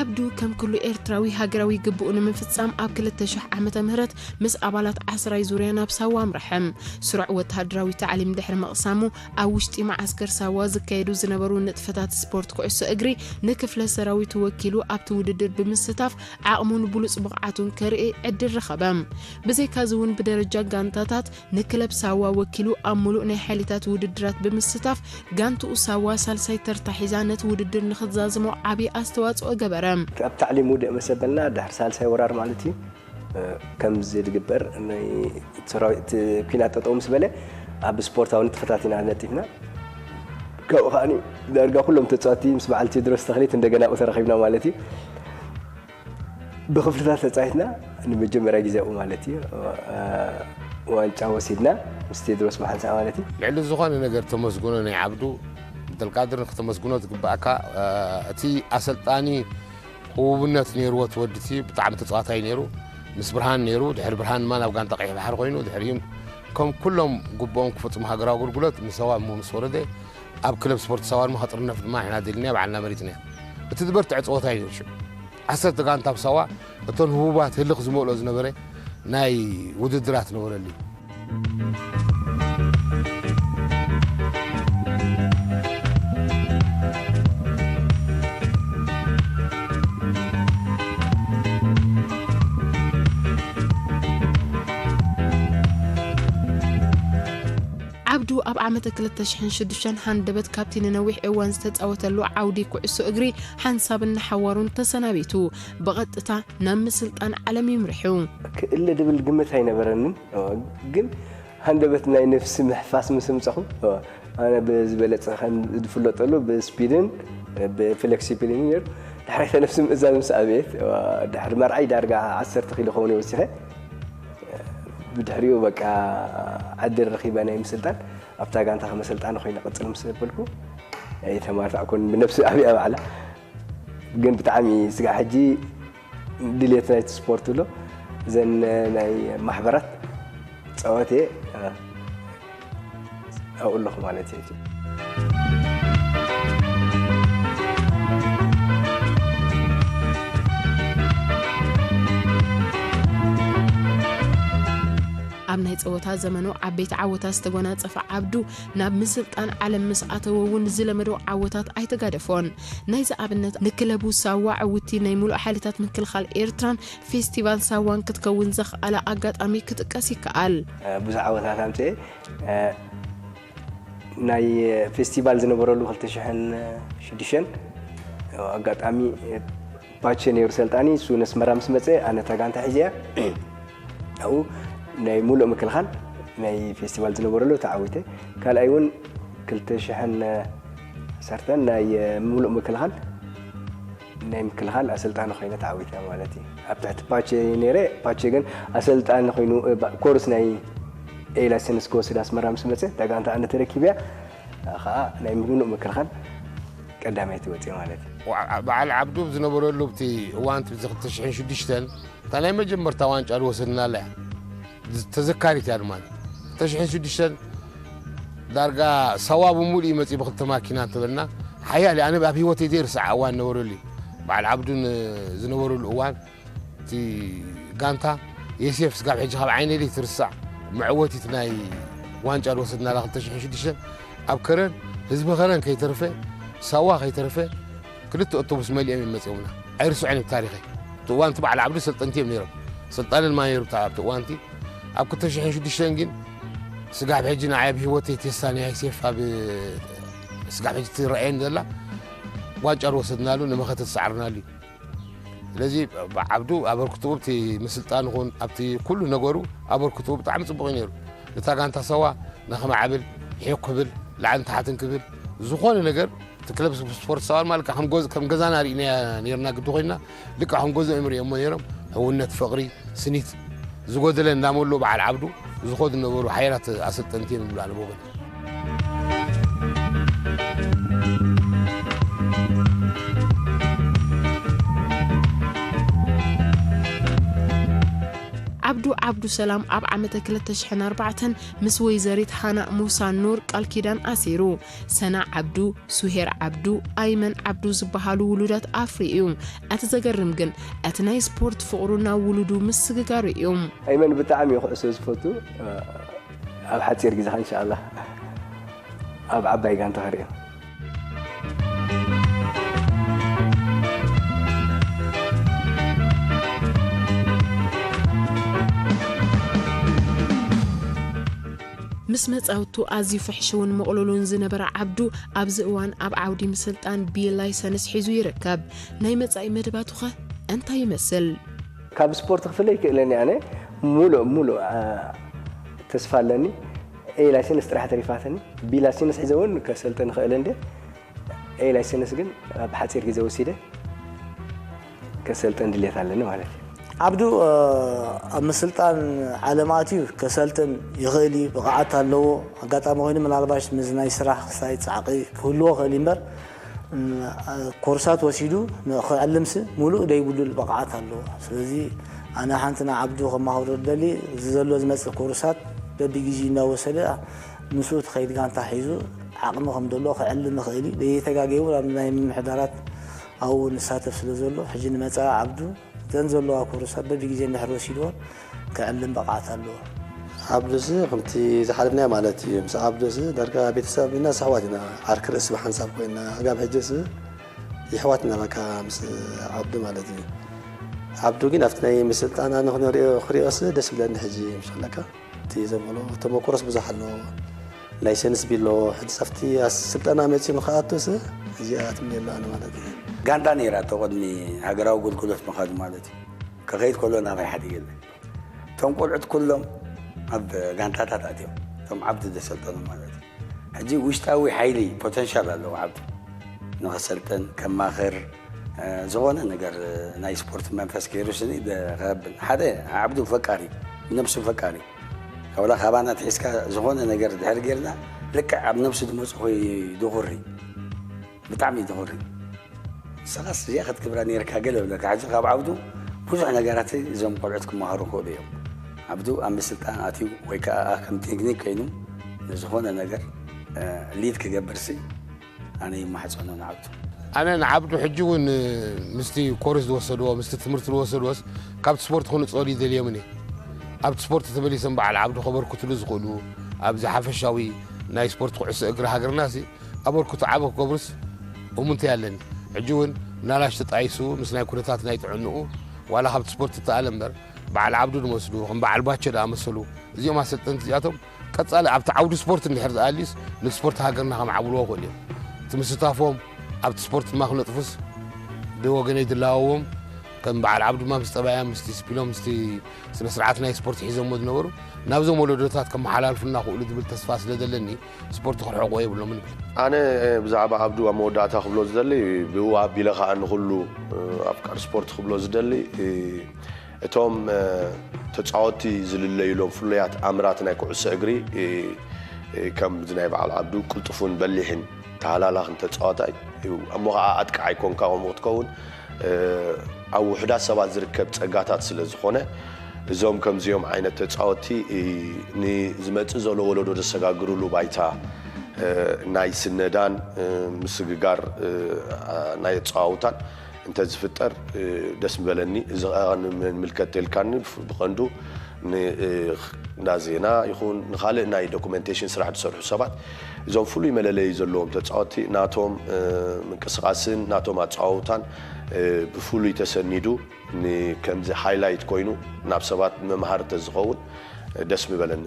ዓብዱ ከም ኩሉ ኤርትራዊ ሃገራዊ ግብኡ ንምፍጻም ኣብ ክልተ ሽሕ ዓመተ ምህረት ምስ ኣባላት ዓስራይ ዙርያ ናብ ሳዋ ኣምርሐ። ስሩዕ ወተሃደራዊ ታዕሊም ድሕሪ ምቕሳሙ ኣብ ውሽጢ መዓስከር ሳዋ ዝካየዱ ዝነበሩ ንጥፈታት ስፖርት ኩዕሶ እግሪ ንክፍለ ሰራዊቱ ወኪሉ ኣብቲ ውድድር ብምስታፍ ዓቕሙን ብሉጽ ብቕዓቱን ከርኢ ዕድል ረኸበ። ብዘይካዚ እውን ብደረጃ ጋንታታት ንክለብ ሳዋ ወኪሉ ኣብ ምሉእ ናይ ሓይልታት ውድድራት ብምስታፍ ጋንትኡ ሳዋ ሳልሳይ ተርታ ሒዛ ነቲ ውድድር ንክትዛዝሞ ዓቢ ኣስተዋጽኦ ገበረ። ኣብ ታዕሊም ውድእ መሰበልና ድሕሪ ሳልሳይ ወራር ማለት እዩ። ከምዚ ዝግበር ናይ ሰራዊት ኲናት ጠጠው ምስ በለ ኣብ ስፖርታዊ ንጥፈታት ኢና ነጢፍና። ካብኡ ከዓኒ ዳርጋ ኩሎም ተጻወትቲ ምስ በዓል ቴድሮስ ተኽሊት እንደገና ኣብኡ ተራኺብና ማለት እዩ። ብኽፍልታት ተጻዊትና ንመጀመርያ ግዜ ኣብኡ ማለት እዩ፣ ዋንጫ ወሲድና ምስ ቴድሮስ ብሓንሳእ ማለት እዩ። ልዕሊ ዝኾነ ነገር ተመስግኖ ናይ ዓብዱ ዓብደልቃድር ንክተመስግኖ ዝግባኣካ፣ እቲ ኣሰልጣኒ ህቡብነት ነይርዎ፣ እቲ ወዲ እቲ ብጣዕሚ ተጻዋታይ ነይሩ። ምስ ብርሃን ነይሩ፣ ድሕሪ ብርሃን ድማ ናብ ጋንታ ቀይሕ ባሕሪ ኮይኑ፣ ድሕሪኡ ከም ኩሎም ግቡኦም ክፍጽሙ ሃገራዊ ኣገልግሎት ንሳዋ እሞ ምስ ወረደ፣ ኣብ ክለብ ስፖርት ሳዋ ድማ ከጥርነፍ ድማ ንሕና ደሊና ባዕልና መሪጽና። እቲ ዝበርትዐ ጸወታ እዩ ነይሩ ሽዑ። ዓሰርተ ጋንታ ኣብ ሳዋ እተን ህቡባት ህልኽ ዝመልኦ ዝነበረ ናይ ውድድራት ነበረሉ። ዓብዱ ኣብ ዓመተ ክልተ ሽሕን ሽዱሽተን ሃንደበት ካብቲ ንነዊሕ እዋን ዝተጻወተሉ ዓውዲ ኩዕሶ እግሪ ሓንሳብን ንሓዋሩን ተሰናቢቱ ብቐጥታ ናብ ምስልጣን ዓለም ይምርሑ። ክእል ድብል ግምት ኣይነበረንን፣ ግን ሃንደበት ናይ ነፍሲ ምሕፋስ ምስ ኣምጻኹ፣ ኣነ ብዝበለጸ ከም ዝፍለጠሉ ብስፒድን ብፍሌክሲቢሊቲን ነይሩ። ድሕሪ ነፍሲ ምእዛዝ ምስ ኣበየት፣ ድሕሪ መርዓይ ዳርጋ ዓሰርተ ኪሎ ከውን ወሲኸ። ብድሕሪኡ በቃ ዕድል ረኺበ ናይ ምስልጣን፣ ኣብታ ጋንታ ከም ኣሰልጣኒ ኮይነ ቅጽል ምስ በልኩ፣ ኣይተማርታዕኩን ብነፍሲ ኣብያ ባዕላ። ግን ብጣዕሚ ስጋዕ ሕጂ ድልየት ናይቲ ስፖርት ኣሎ። እዘን ናይ ማሕበራት ጸወት እየ ኣብኡ ኣለኹ ማለት እዩ። ኣብ ናይ ጸወታ ዘመኑ ዓበይቲ ዓወታት ዝተጎናጸፈ ዓብዱ፣ ናብ ምስልጣን ዓለም ምስ ኣተወ እውን ዝለመዶ ዓወታት ኣይተጋደፎን። ናይዚ ኣብነት ንክለቡ ሳዋ ዕውቲ ናይ ሙሉእ ሓይልታት ምክልኻል ኤርትራን ፌስቲቫል ሳዋን ክትከውን ዘኽኣላ ኣጋጣሚ ክጥቀስ ይከኣል። ብዙሕ ዓወታት ኣምጽኤ። ናይ ፌስቲቫል ዝነበረሉ ክልተ ሽሕን ሽዱሽተን ኣጋጣሚ ፓቸ ነይሩ ሰልጣኒ፣ እሱ ነስመራ ምስ መጸ ኣነ እታ ጋንታ ሒዘያ ኣብኡ ናይ ሙሉእ ምክልኻል ናይ ፌስቲቫል ዝነበረሉ ተዓዊተ። ካልኣይ እውን ክልተ ሽሕን ዓሰርተን ናይ ምሉእ ምክልኻል ናይ ምክልኻል ኣሰልጣኒ ኮይነ ተዓዊተ ማለት እዩ። ኣብ ትሕቲ ፓቼ ነይረ፣ ፓቼ ግን ኣሰልጣኒ ኮይኑ፣ እ፣ ባ-፣ ኮርስ ናይ ኤ ላይሰንስ ክወስድ ኣስመራ ምስ መጸ፣ እታ ጋንታ ኣነ ተረኪበያ፣ ከዓ ናይ ምሉእ ምክልኻል ቀዳመይቲ ወጽየ ማለት እዩ። ወዓ-፣ በዓል ዓብዱ ዝነበረሉ ኣብቲ እዋን፣ እቲ ክልተ ሽሕን ሽዱሽተን፣ እታ ናይ መጀመርታ ዋንጫ ዝወሰድናላ እያ። ተዘካሪት እያ ድማ። ክልተ ሽሕን ሽዱሽተን ዳርጋ ሳዋ ብምሉእ እዩ መፂኡ ብክልተ ማኪና እንተበልና፣ ሓያል እዩ። ኣነ ኣብ ህይወተይ ዘይርስዓ እዋን ነበረሉ እዩ። በዓል ዓብዱን ዝነበረሉ እዋን፣ እቲ ጋንታ የሴፍ ስጋብ ሕጂ ካብ ዓይነይ ዘይትርሳዕ መዕወቲት ናይ ዋንጫ ዝወሰድናላ ክልተ ሽሕን ሽዱሽተን፣ ኣብ ከረን፣ ህዝቢ ከረን ከይተረፈ፣ ሳዋ ከይተረፈ፣ ክልተ ኣውቶቡስ መሊኦም እዮም መጺኦምና። ኣይርስዖን ኣብ ታሪኸይ። እቲ እዋንቲ በዓል ዓብዱ ሰልጠንቲ እዮም ነይሮም። ሰልጣኒ ድማ ነይሩ ኣብቲ፣ ኣብቲ እዋንቲ። ኣብ ክልተ ሽሕን ሽዱሽተን ግን ስጋብ ሕጂ ንዓይ ኣብ ህይወተይ ተሳንያ ይሴፍ ኣብ ስጋብ ሕጂ ትረኣየኒ ዘላ ዋንጫ ዝወሰድናሉ ንመኸተ ዝሰዓርናሉ እዩ። ስለዚ ዓብዱ ኣበርክትኡ ኣብቲ ምስልጣን ይኹን ኣብቲ ኩሉ ነገሩ ኣበርክትኡ ብጣዕሚ ጽቡቕ እዩ ነይሩ። ነታ ጋንታ ሰዋ ንኸማዕብል፣ ሒቕ ክብል፣ ላዕልን ታሕትን ክብል፣ ዝኾነ ነገር እቲ ክለብ ስፖርት ሳዋን ማለት ከም ጎዝ-፣ ከም ገዛና ርኢናያ ነይርና ግዲ ኮይንና፣ ልክዕ ከም ገዝኦም እዮም ርእዮሞ ነይሮም። ሕውነት፣ ፍቕሪ፣ ስኒት ዝጎደለ እንዳመልኡ በዓል ዓብዱ ዝኾዱ ነበሩ ሓያላት ኣሰልጠንቲ እዮም ዝብሉ ኣነ ብወገን። ዓብዱ ዓብዱ ሰላም ኣብ ዓመተ ክልተ ሽሕን ኣርባዕተን ምስ ወይዘሪት ሃና ሙሳ ኑር ቃል ኪዳን ኣሲሩ። ሰና ዓብዱ፣ ሱሄር ዓብዱ፣ ኣይመን ዓብዱ ዝበሃሉ ውሉዳት ኣፍርዩ እዩ። እቲ ዘገርም ግን እቲ ናይ ስፖርት ፍቕሩ ናብ ውሉዱ ምስግጋሩ እዩ። ኣይመን ብጣዕሚ እዩ ኩዕሶ ዝፈቱ። ኣብ ሓጺር ግዜ ኢንሻኣላህ ኣብ ዓባይ ጋንታ ክርእዮ። ምስ መጻውቱ ኣዝዩ ፍሕሽውን ምቕሉልን ዝነበረ ዓብዱ፣ ኣብዚ እዋን ኣብ ዓውዲ ምስልጣን ቢ ላይሰንስ ሒዙ ይርከብ። ናይ መጻኢ መደባቱኸ እንታይ ይመስል? ካብ ስፖርት ክፍለ ይክእለኒ ኣነ ሙሉእ፣ ሙሉእ፣ ኣ፣ ተስፋ ኣለኒ። ኤ ላይሰንስ ጥራሕ ተሪፋትኒ። ቢ ላይሰንስ ሒዘ እውን ከሰልጥን እኽእል እንደ። ኤ ላይሰንስ ግን ኣብ ሓፂር ግዜ ወሲደ ከሰልጥን ድሌት ኣለኒ ማለት እዩ። ዓብዱ፣ እ፣ ኣብ ምስልጣን ዓለም ኣትዩ ከሰልጥን ይኽእል እዩ፣ ብቕዓት ኣለዎ። ኣጋጣሚ ኮይኑ ምናልባሽ ምስ ናይ ስራሕ ክሳይ ጻዕቂ ክህልዎ ይኽእል እዩ እምበር፣ እ፣ ኮርሳት ወሲዱ ን-፣ ክዕልምሲ ሙሉእ ደይብሉል ብቕዓት ኣለዎ። ስለዚ ኣነ ሓንቲ ንዓብዱ ከማኽሮ ዝደሊ፣ እዚ ዘሎ ዝመጽእ ኮርሳት በቢግዜ እናወሰደ ምስኡ ትኸይድ ጋንታ ሒዙ ዓቕሚ ከም ዘሎ ክዕልም ይኽእል እዩ። ደይተጋግየ እውን ኣብ ናይ ምምሕዳራት ኣብኡ ንሳተፍ ስለ ዘሎ፣ ሕጂ ንመጻኢ ዓብዱ እተን ዘለዋ ኮርሳት በቢግዜ እንድሕር ወሲድወን ክዕልም ብቕዓት ኣለዎ። ዓብዱስ ከምቲ ዝሓለፍናዮ ማለት እዩ። ምስ ዓብዱስ ዳርጋ ቤተሰብ ኢና፣ ኣሕዋት ኢና። ዓርኪ ርእሲ ብሓንሳብ ኮይና፣ ኣጋብ ሕጅስ የሕዋት ኢና በቃ ምስ ዓብዱ ማለት እዩ። ዓብዱ ግን ኣብቲ ናይ ምስልጣን ኣነ ክነሪኦ፣ ክሪኦስ ደስ ይብለኒ ሕጂ ምስ በለካ። እቲ ዘመሎ ተመኩሮስ ብዙሕ ኣሎ። ላይሰንስ ቢሎ፣ ሕጂ ኣብቲ ኣስ-፣ ስልጠና መጺኡ ንኽኣቱስ እዚኣ ትምኔላ ኣነ ማለት እዩ። ጋንታ ነይራ እቶ ቅድሚ ሃገራዊ ኣገልግሎት ምኻዱ ማለት እዩ። ክኸይድ ከሎ ናባይ ሓዲገለይ። እቶም ቆልዑት ኩሎም ኣብ ጋንታታት ኣትዮም። እቶም ዓብዱ ዘሰልጠኑ ማለት እዩ። ሕጂ ውሽጣዊ ሓይሊ ፖተንሻል ኣለዎ ዓብዱ። ንኸሰልጥን፣ ከማኽር፣ እ፣ ዝኾነ ነገር፣ እ፣ ናይ ስፖርት መንፈስ ገይሩ ስኒ ደ-፣ ከብል። ሓደ ዓብዱ ፈቃሪ፣ ነብሱ ፈቃሪ። ካብላ ካባና ትሒዝካ ዝኾነ ነገር ድሕር ጌርና፣ ልክዕ ኣብ ነብሱ ዝመጽእ ኮይ ድኹሪ። ብጣዕሚ ድኹሪ። ንስኻስ እዚኣ ክትገብራ ኔርካ ገለ ብለካ። ሕጂ ካብ ዓብዱ ብዙሕ ነገራት እዞም ቆልዑት ክመሃሩ ክኽእሉ እዮም። ዓብዱ ኣብ ምስልጣን ኣትዩ ወይ ከኣ ከም ቴክኒክ ኮይኑ ንዝኾነ ነገር፣ እ፣ ሊድ ክገብርሲ ኣነ ይማሕጸኖ ንዓብዱ። ኣነ ንዓብዱ ሕጂ እውን ምስቲ ኮርስ ዝወሰድዎ፣ ምስቲ ትምህርቲ ዝወሰድዎስ ካብቲ ስፖርት ክንጸሉ ይደልዮምን እየ። ኣብቲ ስፖርት ተመሊሶም በዓል ዓብዱ ከበርክትሉ ዝኽእሉ፣ ኣብዚ ሓፈሻዊ ናይ ስፖርት ኩዕሶ እግሪ ሃገርናሲ ኣበርክቶ ዓቢ ክገብሩስ እሙንተይ ኣለኒ። ሕጂ እውን ምናልባሽ ተጣይሱ ምስ ናይ ኩነታት ናይ ጥዕንኡ ዋላ ካብቲ ስፖርት እተኣለ እምበር፣ በዓል ዓብዱ ዝመስሉ፣ ከም በዓል ባቸ ዝኣመሰሉ፣ እዚኦም ኣሰልጠንቲ እዚኣቶም ቀጻሊ ኣብቲ ዓውዲ ስፖርት እንድሕር ዝኣልዩስ፣ ንስፖርት ሃገርና ከማዕብልዎ ይኽእሉ እዮም። እቲ ምስታፎም ኣብቲ ስፖርት ድማ ክነጥፉስ ብወገነይ ዝላወዎም፣ ከም በዓል ዓብዱ ድማ ምስ ጠባያ ምስቲ ስፒሎ ምስቲ ስነ ስርዓት ናይ ስፖርት ሒዞሞ ዝነበሩ ናብዞም ወለዶታት ከመሓላልፉና ክእሉ ዝብል ተስፋ ስለ ዘለኒ፣ ስፖርት ክርሕቆ የብሎም ንብል። ኣነ ብዛዕባ ዓብዱ ኣብ መወዳእታ ክብሎ ዝደሊ፣ ብኡ ኣቢለ ከዓ ንኩሉ ኣፍቃሪ ስፖርት ክብሎ ዝደሊ፣ እቶም ተፃወቲ ዝልለዩሎም ፍሉያት ኣምራት ናይ ኩዕሶ እግሪ፣ ከም ናይ በዓል ዓብዱ ቅልጡፉን በሊሕን ተሃላላኽን ተጻዋታይ እዩ። እሞ ኸዓ ኣጥቃዓይ ኮንካ ከምኡ ክትከውን፣ እ፣ ኣብ ውሑዳት ሰባት ዝርከብ ጸጋታት ስለ ዝኾነ፣ እዞም ከምዚኦም ዓይነት ተጻወትቲ፣ እ፣ ንዝመጽእ ዘሎ ወለዶ ዘሰጋግርሉ ባይታ፣ እ፣ ናይ ስነዳን፣ እ፣ ምስግጋር፣ እ፣ ናይ ኣጸዋውታን እንተዝፍጠር፣ እ፣ ደስ ምበለኒ። እዚ ኸኣ ንምልከት ተልካኒ ብፍ-፣ ብቐንዱ ን-፣ እ፣ እንዳ ዜና ይኹን ንኻልእ ናይ ዶኩመንቴሽን ስራሕ ዝሰርሑ ሰባት፣ እዞም ፍሉይ መለለዪ ዘለዎም ተጻወትቲ ናቶም፣ እ፣ ምንቅስቓስን ናቶም ኣጸዋውታን፣ እ፣ ብፍሉይ ተሰኒዱ ን-፣ ከምዚ ሃይላይት ኮይኑ ናብ ሰባት መምሃሪ ተዝኸውን፣ እ፣ ደስ ምበለኒ።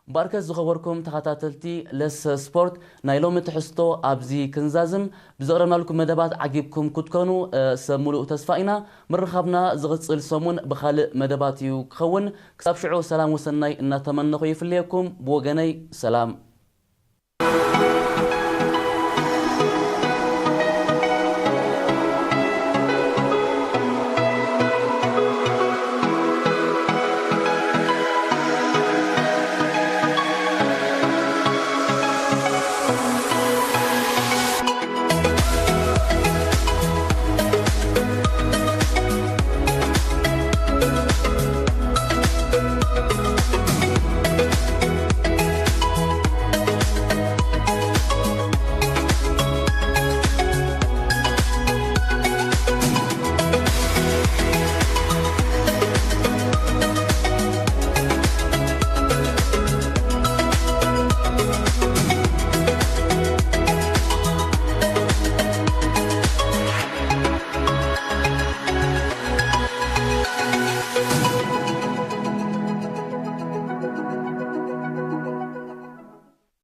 እምበኣርከስ ዝኸበርኩም ተኸታተልቲ ለሰ ስፖርት፣ ናይ ሎሚ ትሕዝቶ ኣብዚ ክንዛዝም። ብዘቕረብናልኩም መደባት ዓጊብኩም ክትኮኑ፣ እ፣ ሰብ ምሉእ ተስፋ ኢና። ምርኻብና ዝቕጽል ሰሙን ብኻልእ መደባት እዩ ክኸውን። ክሳብ ሽዑ ሰላም ወሰናይ እናተመነኹ ይፍለየኩም። ብወገነይ ሰላም።